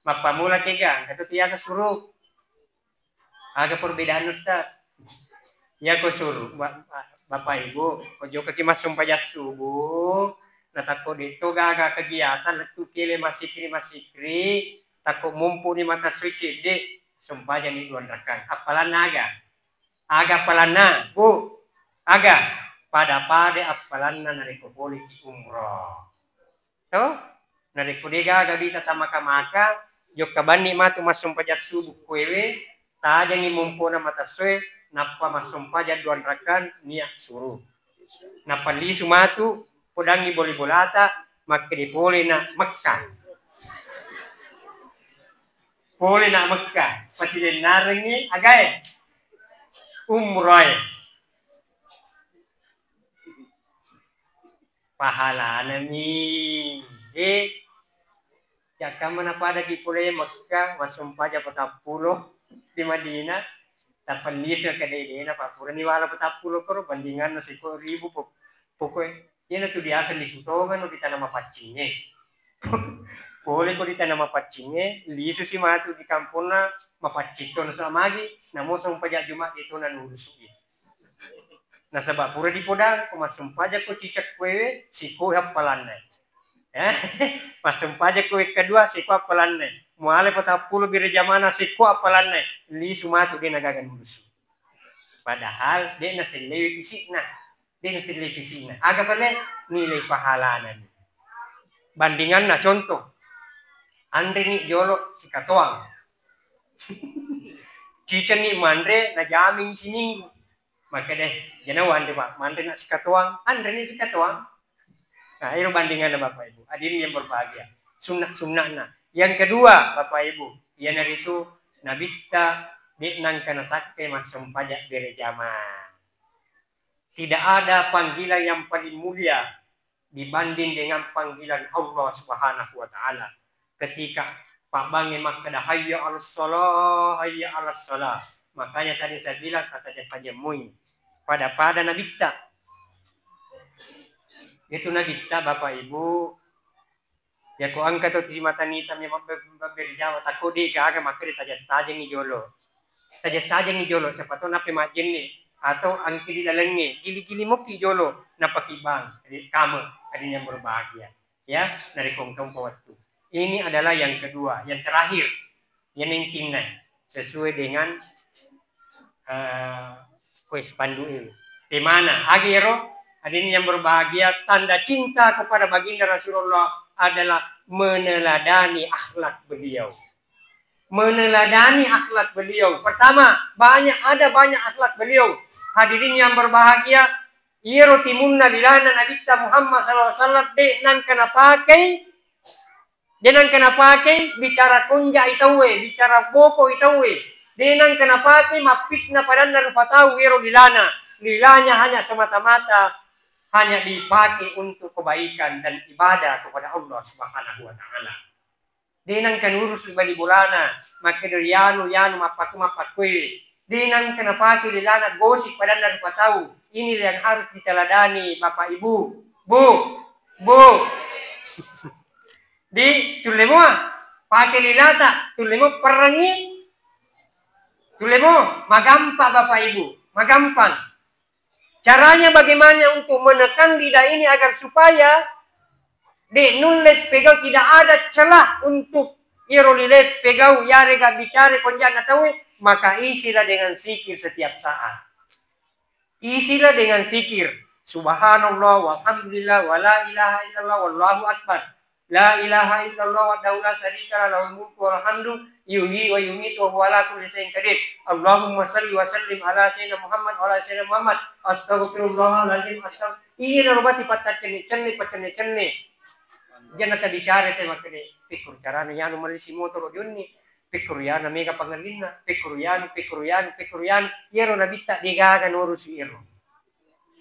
Mappamula kega, engka tu biasa suruh. Aga perbedaanna, Ustaz? Iya ko suruh, Ba-, Ba-, Bapak Ibu, ko jokkaki massumpajang subuh, natakko de'to gaga kegiatan, lettu kele massikri-massikri, takko mumpuni mata suci, de, sumpajani duanrakan. Appalanna aga? Aga appalanna, Bu? Aga? Pada-pada appalanna narekko poleki umroh. To? Narekko de gaga duita tamaka-maka, jokka banni matu massumpajang subuh kuewe, tajangi mumpona matassoe, nappa massumpajang duanrakan niat suruh. Nappa lisu matu, podangi boli-bolata, makkede pole na Mekka. Pole na Mekka, pasidennarengngi agae? Umroe. Pahalanami. Eh, jakkamma napadaki pole Mekka, massumpaja patappulo di Madinah, tappa lisu kedai-dena, pa purani wala patappulo koro, bandinganna siko ribu po-, pokoknya. Iyanatu biasa lisu tongeng no di tana mapaccingnge. Pole ko di tana mapaccingnge, lisu si matu di kamponna mapaccing to, nasaba magi, namo sumpajang Jumat de to nanurusuki. Nasaba pura dipodang, ko massumpajang ko cicak kuewe, siko appalanna. Eh, massumpajang ko wekka dua, siko appalanna. Muale patappulo bere jamana, siko appalanna. Lisu matu de nagaga nurusu. Padahal de nasellewi fisikna. De nasellewi fisikna. Aga pale? Nilai pahalana ni. Bandinganna, contoh, anreni jolo sikatoang. Cicenni manre, najaming siminggu. Makkeda, "Jana wanre, Pak, manre na sikatoang." Anreni sikatoang. Nah, ero bandinganna, Bapak Ibu. Hadirin yang berbahagia. Sunna-sunnana. Yang kedua, Bapak Ibu, iyanaritu Nabitta de nangka nasakkai massumpajang bere jamang. Tidak ada panggilan yang paling mulia dibanding dengan panggilan Allah Subhanahu wa Ta'ala. Ketika pabbangnge makkeda, "Hayya 'alas shalah, hayya 'alas shalah." Makanya tadi saya bilang, kata tajemmui. Pada-pada Nabitta. Itu Nabitta, Bapak Ibu, Yako engka tau simatanita memang be-, be-, berjawa, takko de gaga makkeda tajeng-tajengi jolo. Tajeng-tajengi jolo, siapa tau nappa majjenne atau engka di lalengnge, gili-gili mokki jolo, nappa kibang, jadi kame, hadirin yang berbahagia. Ya, dari kongkong waktu. Ini adalah yang kedua, yang terakhir. Iyana intinna sesuai dengan, eh, kue spanduk ini. Temana, agi ero, hadirin yang berbahagia, tanda cinta kepada baginda Rasulullah adalah meneladani akhlak beliau. Meneladani akhlak beliau. Pertama, banyak, ada banyak akhlak beliau. Hadirin yang berbahagia, iyaro timunna lilana Nabitta Muhammad sallallahu alaihi wasallam, de nangka napakai De nangka napakai bicara konja'i tauwe, bicara boko'i tauwe. De nangka napakai mappitna padanna rupa tau ero lilana. Lilanya hanya semata-mata hanya dipakai untuk kebaikan dan ibadah kepada Allah Subhanahu wa Ta'ala. De nangka nurusu bali bolana, makkeda yanu, yanu, mappaku, mappakkue. De nangka napakai lilana gosip padanna rupa tau. Ini yang harus diteladani, Bapak Ibu. Bu, Bu. Di, tulle mua, pake lilata, tulle mua perrengi. Tulle mua, magampa Bapak Ibu, magampang. Caranya bagaimana untuk menekan lidah ini agar supaya de nulle pegau, tidak ada celah untuk iyaro lile pegau, yarega bicara konjana tauwe, maka isilah dengan zikir setiap saat. Isilah dengan zikir. Subhanallah, walhamdulillah, wala ilaha illallah, wallahu akbar. La ilaha illallah wahdahu la syarika lah, lahul mulku wal hamdu, yuhyi wa yumitu wa huwa ala kulli syai'in qadir. Allahumma salli wa sallim ala sayyidina Muhammad wa ala sayyidina Muhammad. Astaghfirullahaladzim, astagfir-, iya narobati pattaccenne-cenne, paccenne-cenne. Jangan tabicara te makkede, pikkur carana yanu melli si motoro dionni. Pikkur yanu mega pangellinna, pikkur yanu, pikkur yanu, pikkur yanu. Iyaro nabitta degaga nurusi iro.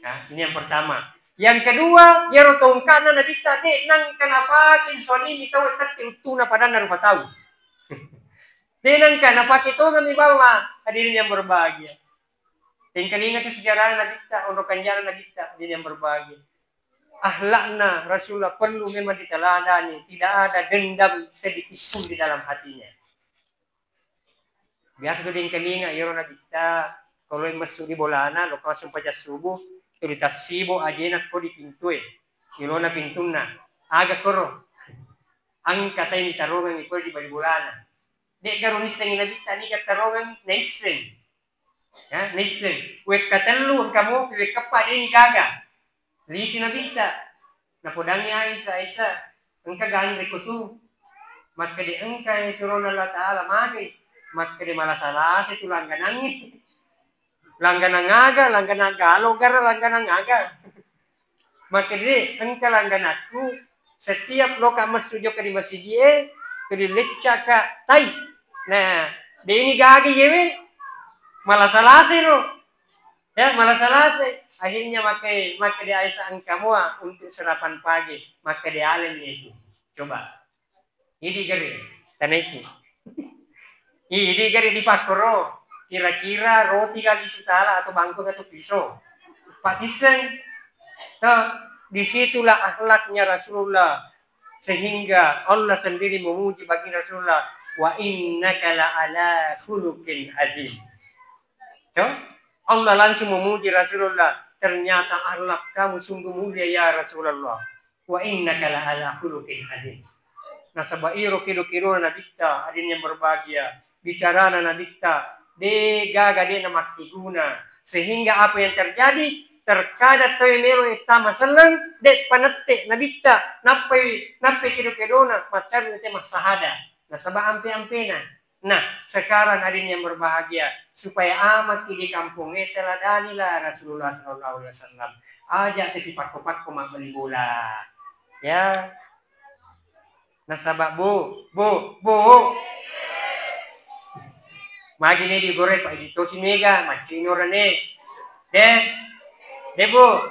Nah, ini yang pertama. Yang kedua, iyaro tongkana nabitta de nangka napake suami mi tau tette uttuna padanna rupa tau. De nangka napake tongeng mi bawa, hadirin yang berbahagia. Tengkalinga tu sejarah nabitta, onro kanjana nabitta, hadirin yang berbahagia. Akhlakna Rasulullah perlu memang diteladani, tidak ada dendam sedikit pun di dalam hatinya. Biasa tu dengkalinga iyaro nabitta, kalau messu di bolana, lokka sempajang subuh, tuli tassibo ajena ko di pintue, ilona pintunna. Aga koro? Angka tai ni tarongeng ko di bali bolana. Dek garo nissengi nabitta niga tarongeng, naisseng. Ya, naisseng. Wekka tellu engka mopi, wekka eppa deni gaga. Lisi nabitta. Napodangi Aisyah, Aisyah, engka ganre ko tu? Makkede engka surona Allah Ta'ala, magai? Makkede malasa-lasa tu langganangngi. Langganang aga, langganang galo gara, langganang aga. Makkede engka langganakku, setiap loka messu jokka di masigi e, tuli leccaka tai. Nah, deni gaga yewe, malasa-lasa ro. Ya, malasa-lasa. Akhirnya makkede, makkede Aisyah engka mua untuk sarapan pagi, makkede aleng itu. Coba. Idi gare, tanaiki. Idi gare dipakkoro, kira-kira roti kali sutala atau bangkung atau piso. Patisseng. Nah, disitulah akhlaknya Rasulullah. Sehingga Allah sendiri memuji bagi Rasulullah, "Wa innaka la ala khuluqin azim." Tuh, Allah langsung memuji Rasulullah, "Ternyata akhlak kamu sungguh mulia ya Rasulullah. Wa innaka la ala khuluqin azim." Nasaba iro kedo-kedona nabitta, hadirin yang berbahagia, bicarana nabitta, de gaga de namakkeguna. Sehingga apa yang terjadi, terkadang tau melo ettama selleng, de panette nabitta, nappai, nappai kedo-kedona, maccaru te massahada. Nasaba ampe-ampena. Nah, sekarang hadirin yang berbahagia, supaya amaki di kampongnge, teladanilah Rasulullah sallallahu alaihi wasallam. Aja te sipakko-pakko mabbali bola. Ya. Nasaba, Bu, Bu, Bu. Magi ne digore, Pak, idi tosi mega, maccino rene. De. De, Bu.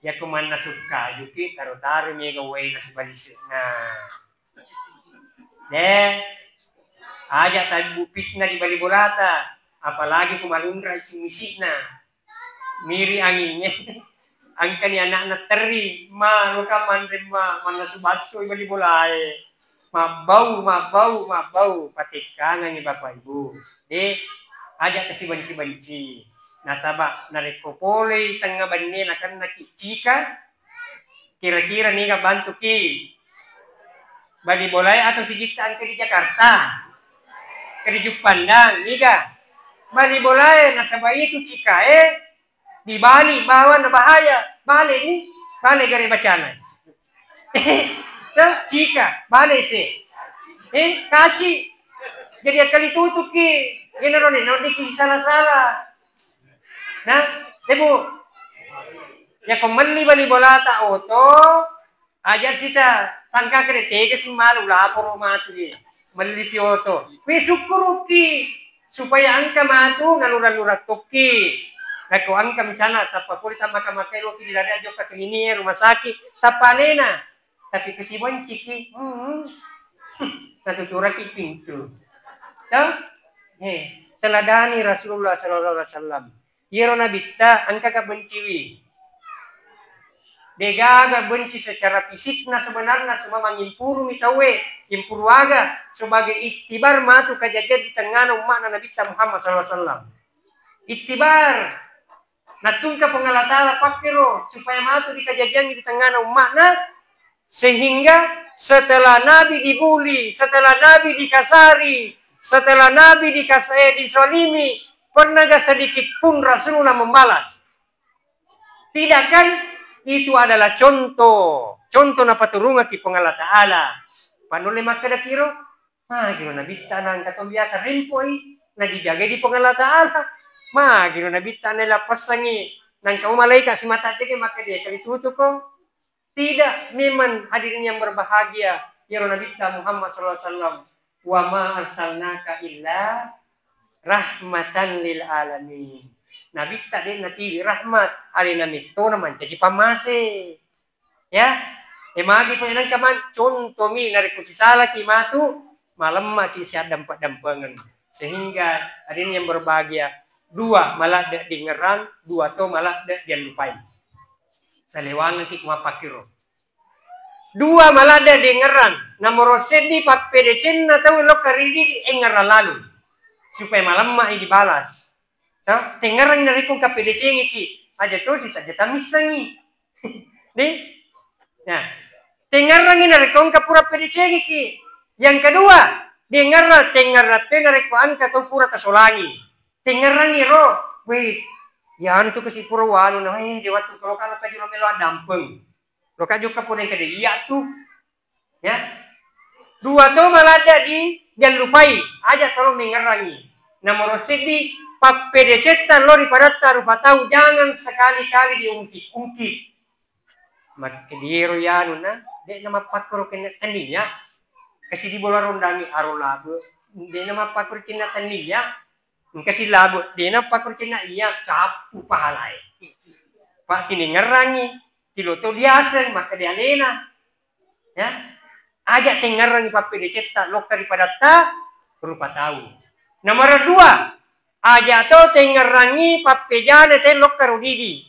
Yako manna sukka juki, taro-taro mega wae nasibalisena. De, aja tabbu fitnah di bali bolata, apalagi ku malunra itu misi'na. Miri angingnge. Angkani anakna terri, "Ma, loka manre, Ma, mannasu basso i bali bolae." Mabbau, mabbau, mabbau, patekkangengi Bapak Ibu. De, aja kasi benci-benci. Nasaba narekko polei tengnga benne nakennaki cika, kira-kira niga bantuki? Bali bolae atau sigitta engka di Jakarta? Engka di Juppandang, niga? Bali bolae, nasaba itu cikae dibali bawang bahaya. Bale ni, bale gare bacana. Tuh, cika, bale se. Eh, kaci. Jadi akkali tutuki. Genaro ni, no diki salah-salah. Nah, tebu. Ya ko melli bali bolata oto, aja sita tangka kere tega si malu laporo matu ye. Melli si oto. We sukkuruki supaya engka matu nalura-lura tokki. Nako engka misalna tappa pole tammaka-makai loki di lada jokka ke ini rumah sakit, tappa alena. Tapi kesibonciki, hmm, natuturaki pintu. Toh? Eh, teladani Rasulullah sallallahu alaihi wasallam. Iyaro nabitta engka kabenciwi. Degaga benci secara fisikna sebenarna, cuma mangimpurumi tauwe, impuru aga, sebagai iktibar matu kejadian di tengahna umma'na Nabitta Muhammad sallallahu alaihi wasallam. Iktibar. Natungka Puang Allah Ta'ala pakkero supaya matu dikajajiangi di tengahna umma'na, sehingga setelah Nabi dibuli, setelah Nabi dikasari, setelah Nabi dikas-, eh, dizalimi, pernah gak sedikit pun Rasulullah membalas? Tidak kan? Itu adalah contoh. Contoh napaturungaki Puang Allah Ta'ala. Panulle makkeda kiro, magiro nabitta nangka to biasa rempoi, nadijagai di Puang Allah Ta'ala. Magiro nabitta nalapessangi, nangka malaikat simata dege makkeda kali tutuko. Tidak, memang hadirin yang berbahagia, ya Nabitta Muhammad sallallahu alaihi wasallam, "Wa ma arsalnaka illa rahmatan lil alamin." Nabitta de natiwi rahmat, alena mettona mancaji pamase. Ya, e magi penangkaman, contomi narekko sisalaki matu, malemmaki siaddampe-dampengeng. Sehingga hadirin yang berbahagia, dua maladde dingerang, dua to maladde diallupai. Salewangengki ku mappakkiro. Dua maladde dingerang, nomoro seddi pappedecenna tau lokka ridi engerang lalu. Supaya malemma i dibalas. Tau, tengerang narekko engka pedecengiki, aja to sisajata missengi. Di? Nah, tengerangi narekko engka pura pedecengiki. Yang kedua, dengerang, tengerang te narekko engka tau pura tasolangi. Tengerangi ro, weh, ya anu tu kasi pura wanu na, eh, de wattu kalau kalau kaji lo melo addampeng. Lo kaji ka pura engka de iya tu. Ya. Dua to maladde di, diallupai, aja tolo mengerangi. Nomoro seddi, pappedecetta lo ri padatta rupa tau, jangan sekali-kali diungkit-ungkit. Makkediero yanu na, de na mappakkoro kenna tania. Kasi di bola rondangi aro labe, de na mappakkoro kenna tania. Engka silabe, de na mappakkoro kenna iya, cappu pahalae. Pak tiningerangi, tilo to diaseng, makkeda alena. Ya. Aja tengngerangi pappedecetta lokka ri padatta rupa tau. Nomor dua, aja to tengngerangi pappejana te lokka ro didi.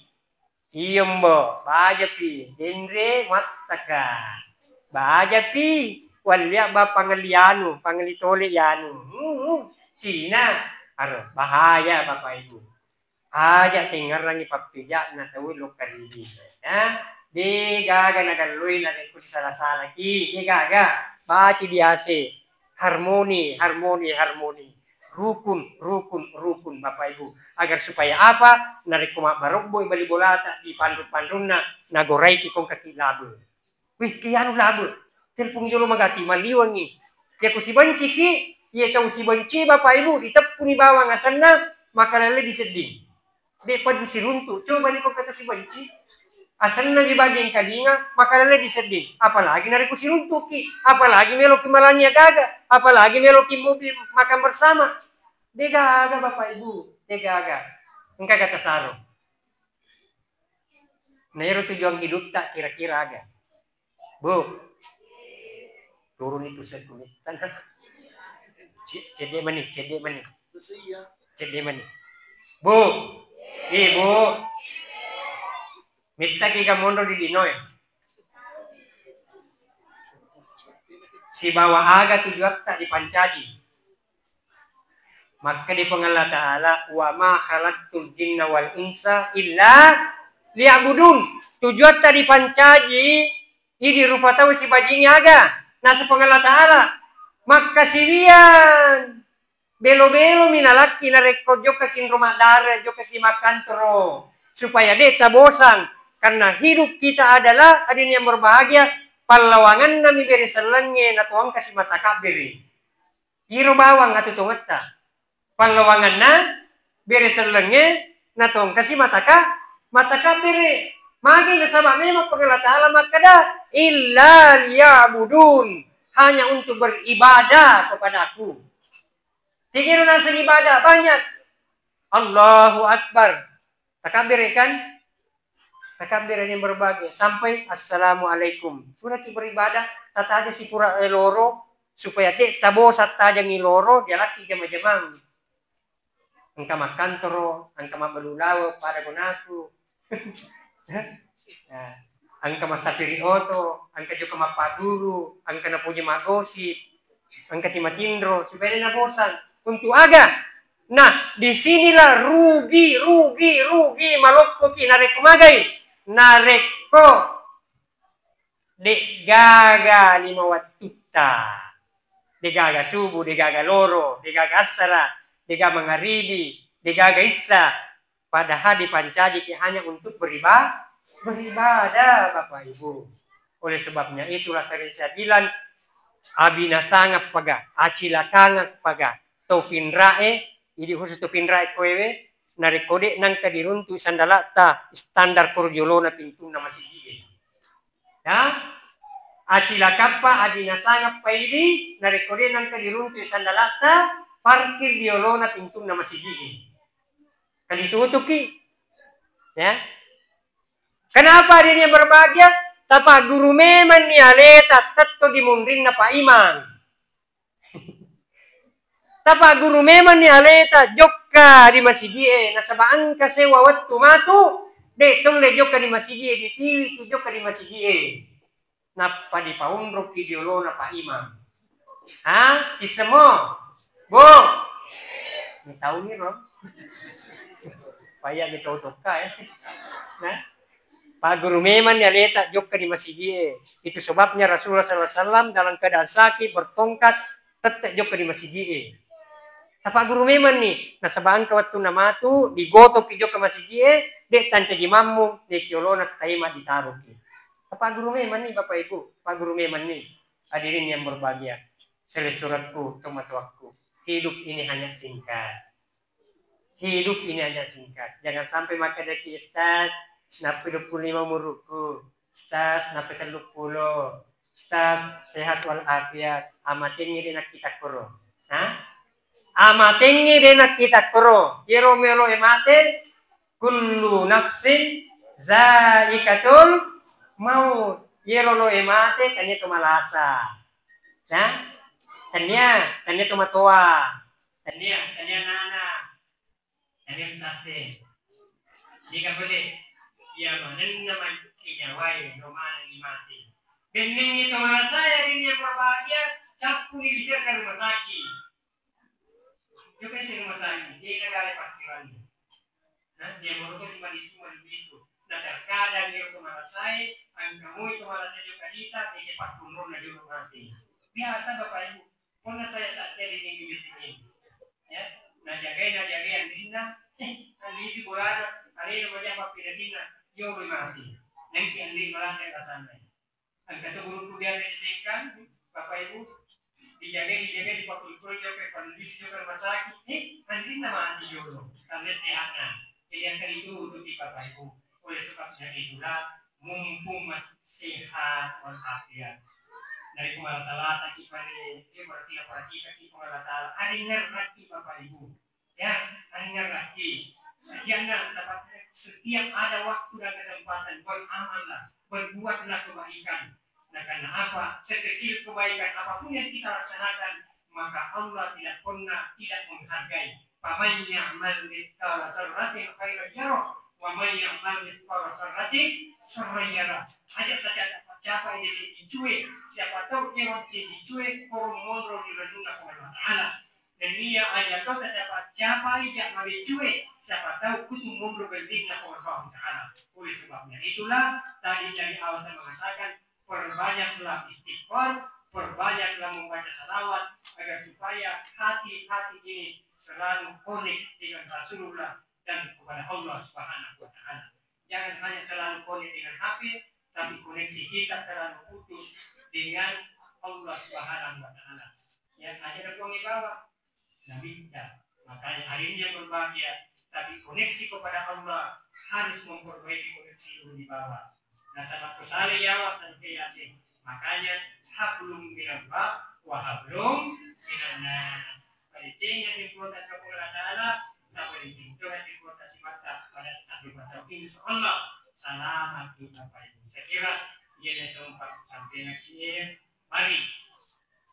Iyo mbo, bajapi, denre mattaka. Bajapi, wallia ba pangeli anu, pangeli tole yanu. Hmm, Cina, aro bahaya Bapak Ibu. Aja tengngerangi pappeja'na tau lokka ri didi. Ya, de gaga nagalloi narekko sisala-salaki, de gaga. Baci diase, harmoni, harmoni, harmoni. Rukun, rukun, rukun, Bapak Ibu. Agar supaya apa? Narekko mabbarobboi bali bolata di panru-panrunna, nagoraiki kongkaki labe. Wih, ki anu labe. Telpon jolo magati, maliwengi. Iya ku sibenciki, iya tau sibenci Bapak Ibu, diteppuni bawang asenna, maka lalle disedding. De padu siruntu, coba ni kongka tau sibenci. Asenna di bagi engkalinga, maka lalle disedding. Apalagi narekko siruntuki, apalagi meloki malani agaga, apalagi meloki mubi makan bersama. De gaga Bapak Ibu, de gaga. Engka kata saro. Na ero tujuan hidupta kira-kira aga? Bu, turuni tu setu mittana. Ce-, cedde mani, cedde mani. Cedde mani. Bu, Ibu. Mittaki ga monro di linoe. Sibawa aga tujuatta dipancaji? Makkeda Puang Allah Ta'ala, "Wa ma khalaqtul jinna wal insa illa liya'budun." Tujuatta dipancaji idi rupa tau sibajingi aga? Naseng Puang Allah Ta'ala, makkasiwiang. Belo-belomi nalakki narekko jokkaki nro maddare, jokkaki makkantoro, supaya de tabosang, karena hidup kita adalah, hadirin yang berbahagia, pallawangannami bere sellengnge natoangkasi matakabbere. Iro bawang atu tongetta. Pallawanganna bere sellengnge natongkasi mataka-, matakabbere. Magi nasaba memang Puang Allah Ta'ala makkeda, "Illa liya'budun," hanya untuk beribadah kepadaku. Tegero naseng ibadah banyak. Allahu Akbar. Takabbere kan? Takabbere yang berbagai sampai assalamualaikum. Suraki beribadah, tataja si pura eloro supaya de tabosa tajangi loro, dialaki jama-jamang. Engka makkantoro, engka mabbalu lawe pada gonaku. Nah, engka massapiri oto, engka jokka mappaguru, engka napoji maggosip, engka timatinro, supaya de' nabosan. Untuk aga? Nah, disinilah rugi, rugi, rugi maloppoki narekko magai, narekko de'gaga lima wattutta, de'gaga subuh, de'gaga loro, de'gaga assara, de'gaga mangaribi, de'gaga issa, padahal dipancajiki hanya untuk beriba-, beribadah, Bapak Ibu. Oleh sebabnya itulah sering saya bilang, abinasangappaga, acilakangappaga tau pinra'e, idi khusus tau pinra'e koewe, narekko de' nangka diruntu sandala'ta standar koro diolona pintunna masigi'e. Ya, acilakappa, abinasangappa idi, narekko de' nangka diruntu sandala'ta parkir diolona pintunna masigi'e. Kan ditutuki. Ya. Kenapa hadirin yang berbahagia? Tapagguru memanni aleta tetto di munrinna Pak Imam. Tapagguru memanni aleta jokka di masigi'e, nasaba engka sewa wettu matu, de' tolle jokka di masigi'e, ditiwiki jokka di masigi'e. Nappa dipaonrokki diolona Pak Imam. Ha? Issemo? Bu? Mitauni ro? Paya mi tau tokka, ya. Nah, pagguru memanni aleta jokka di masigi'e. Itu sebabnya Rasulullah sallallahu alaihi wasallam dalam keadaan sakit bertongkat tette jokka di masigi'e. Tapagguru memanni, nasaba engka wettunna matu, digotokki jokka masigi'e, de' tancaji mammung, de' kiolona taima ditaroki. Tapagguru memanni, Bapak Ibu, pagguru memanni. Hadirin yang berbahagia, selessurekku, tomatoakku. Hidup ini hanya singkat. Hidup ini hanya singkat. Jangan sampai makkedaki, "Ustaz, nappi dua puluh lima umurukku. Ustaz, nappi tellu pulo. Ustaz, sehat walafiat." Amatengngi de' nakkitakkoro. Ha? Amatengngi de' nakkitakkoro. Iyaro meloe mate, kullu nafsin zaikatul maut. Iyaro loe mate, tania to malasa. Ya? Tania, tania to matoa. Tania, tania nana. Tania tase. Niga pole? Iya manenna mancaji nyawae, lo manenni mate. Bennengngi to malasae, ri yang berbahagia, cappuni ri serre rumah sakit. Jokka ri rumah sakit, de' nagare pakkiranna. Nah, dia baru tuh cuma di semua di bisu. Nah, terkadang dia to malasae, engka moi to malasae jokka ri ita, de' pakkunronna jolo mate. Biasa Bapak Ibu, pernah saya tak sering ini di sini. Ya, nah jagai, nah jagai anrinna, eh, anrisi bolana, alena maja pappiranna, yo mati. Nanti anri malate rasana. Engka to gurukku biasa disengkang, Bapak Ibu, dijagai, dijagai, dipakkuri-kuri jokka, pandisi jokka rumah sakit, eh, anrinna mati jolo, sampai sehatna. Jadi, engka itu untuk Bapak Ibu. Oleh sebabnya itulah, mumpung masih sehat walafiat. Dari kemarin salah sakit pada, dia berarti apa kita, kita Allah Ta'ala. Ada yang ngerti Bapak Ibu. Ya, aringngerraki. Karena setiap ada waktu dan kesempatan, beramallah, berbuatlah kebaikan. Nah, karena apa? Sekecil kebaikan apapun yang kita laksanakan, maka Allah tidak pernah tidak menghargai. Faman ya'mal mithqala dzarratin khairan yarah, wa man ya'mal mithqala dzarratin syarran yarah. Aja' tacapai di sini cuy. Siapa tahu dia masih cuy, korong monro di renungan Allah Ta'ala. Nennia aja' to tacapai-capai ja' mabeccue, siapa tahu kutu monro bellina Puang Allahu Ta'ala. Oleh sebabnya itulah, tadi dari awal saya mengatakan, perbanyaklah istighfar, perbanyaklah membaca salawat, agar supaya hati-hati ini selalu connect dengan Rasulullah dan kepada Allah Subhanahu wa Ta'ala. Jangan hanya selalu connect dengan H P, tapi koneksi kita selalu utuh dengan Allah Subhanahu wa Ta'ala. Ya, aja' ada buang di bawah. Nabitta. Makanya hari ini yang berbahagia, tapi koneksi kepada Allah harus memperbaiki koneksi dulu di bawah. Nasaba' ko salai yawa, salai ke Yasin. Makanya, hablum minallah wa hablum minannas. Padecengi sempurna sibawa Allah Ta'ala, napadecengi sempurna sibawa pada, insya Allah selamat kita, Bapak Ibu. Saya kira, iya, yang sempat sampaikan ini, mari,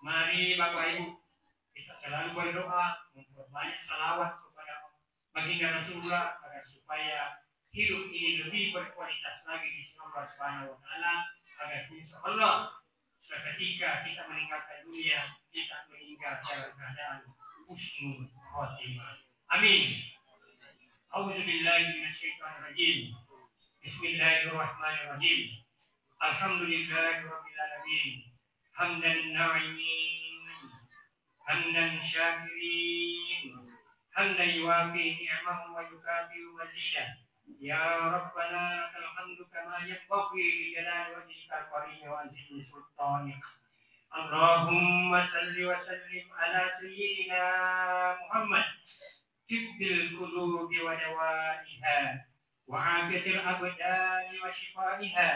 mari Bapak Ibu, kita selalu berdoa, memperbanyak salawat kepada baginda Rasulullah agar supaya hidup ini lebih berkualitas lagi di sisi Allah Subhanahu wa Ta'ala, agar insya Allah seketika kita meninggalkan dunia, kita meninggal dalam keadaan husnul khotimah. Amin. A'udzubillahi minasyaitonirrajim. Bismillahirrahmanirrahim. Alhamdulillahirabbil alamin. Hamdan na'imin. حمدا شاكرين، حمدا يوافي نعمه ويكافئ مزيده. يا ربنا لك الحمد كما ينبغي لجلال وجهك الكريم وعظيم سلطانك. اللهم صل وسلم على سيدنا محمد، طب القلوب ودوائها، وعافية الأبدان وشفائها،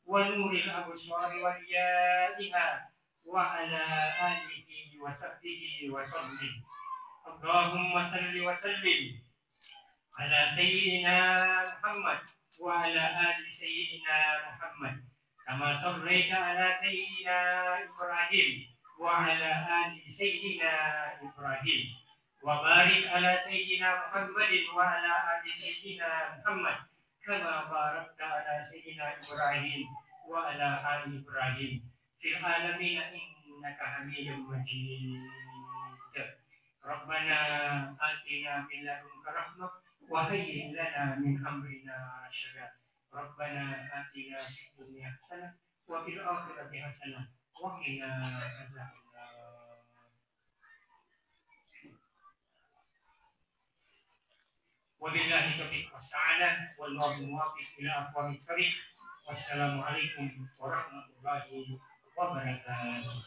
ونور الأبصار وضيائها، وعلى آله وصحبه وسلم. اللهم صل وسلم على سيدنا محمد وعلى آل سيدنا محمد، كما صليت على سيدنا إبراهيم وعلى آل سيدنا إبراهيم، وبارك على سيدنا محمد وعلى آل سيدنا محمد، كما باركت على سيدنا إبراهيم وعلى آل إبراهيم في العالمين إنك حميد مجيد. ربنا آتنا من لدنك رحمة وهيئ لنا من أمرنا رشدا. ربنا آتنا في الدنيا حسنة وفي الآخرة حسنة وقنا عذاب النار. وبالله التوفيق والسعادة، والله الموفق إلى أقوم الطريق. والسلام عليكم ورحمة الله وبركاته.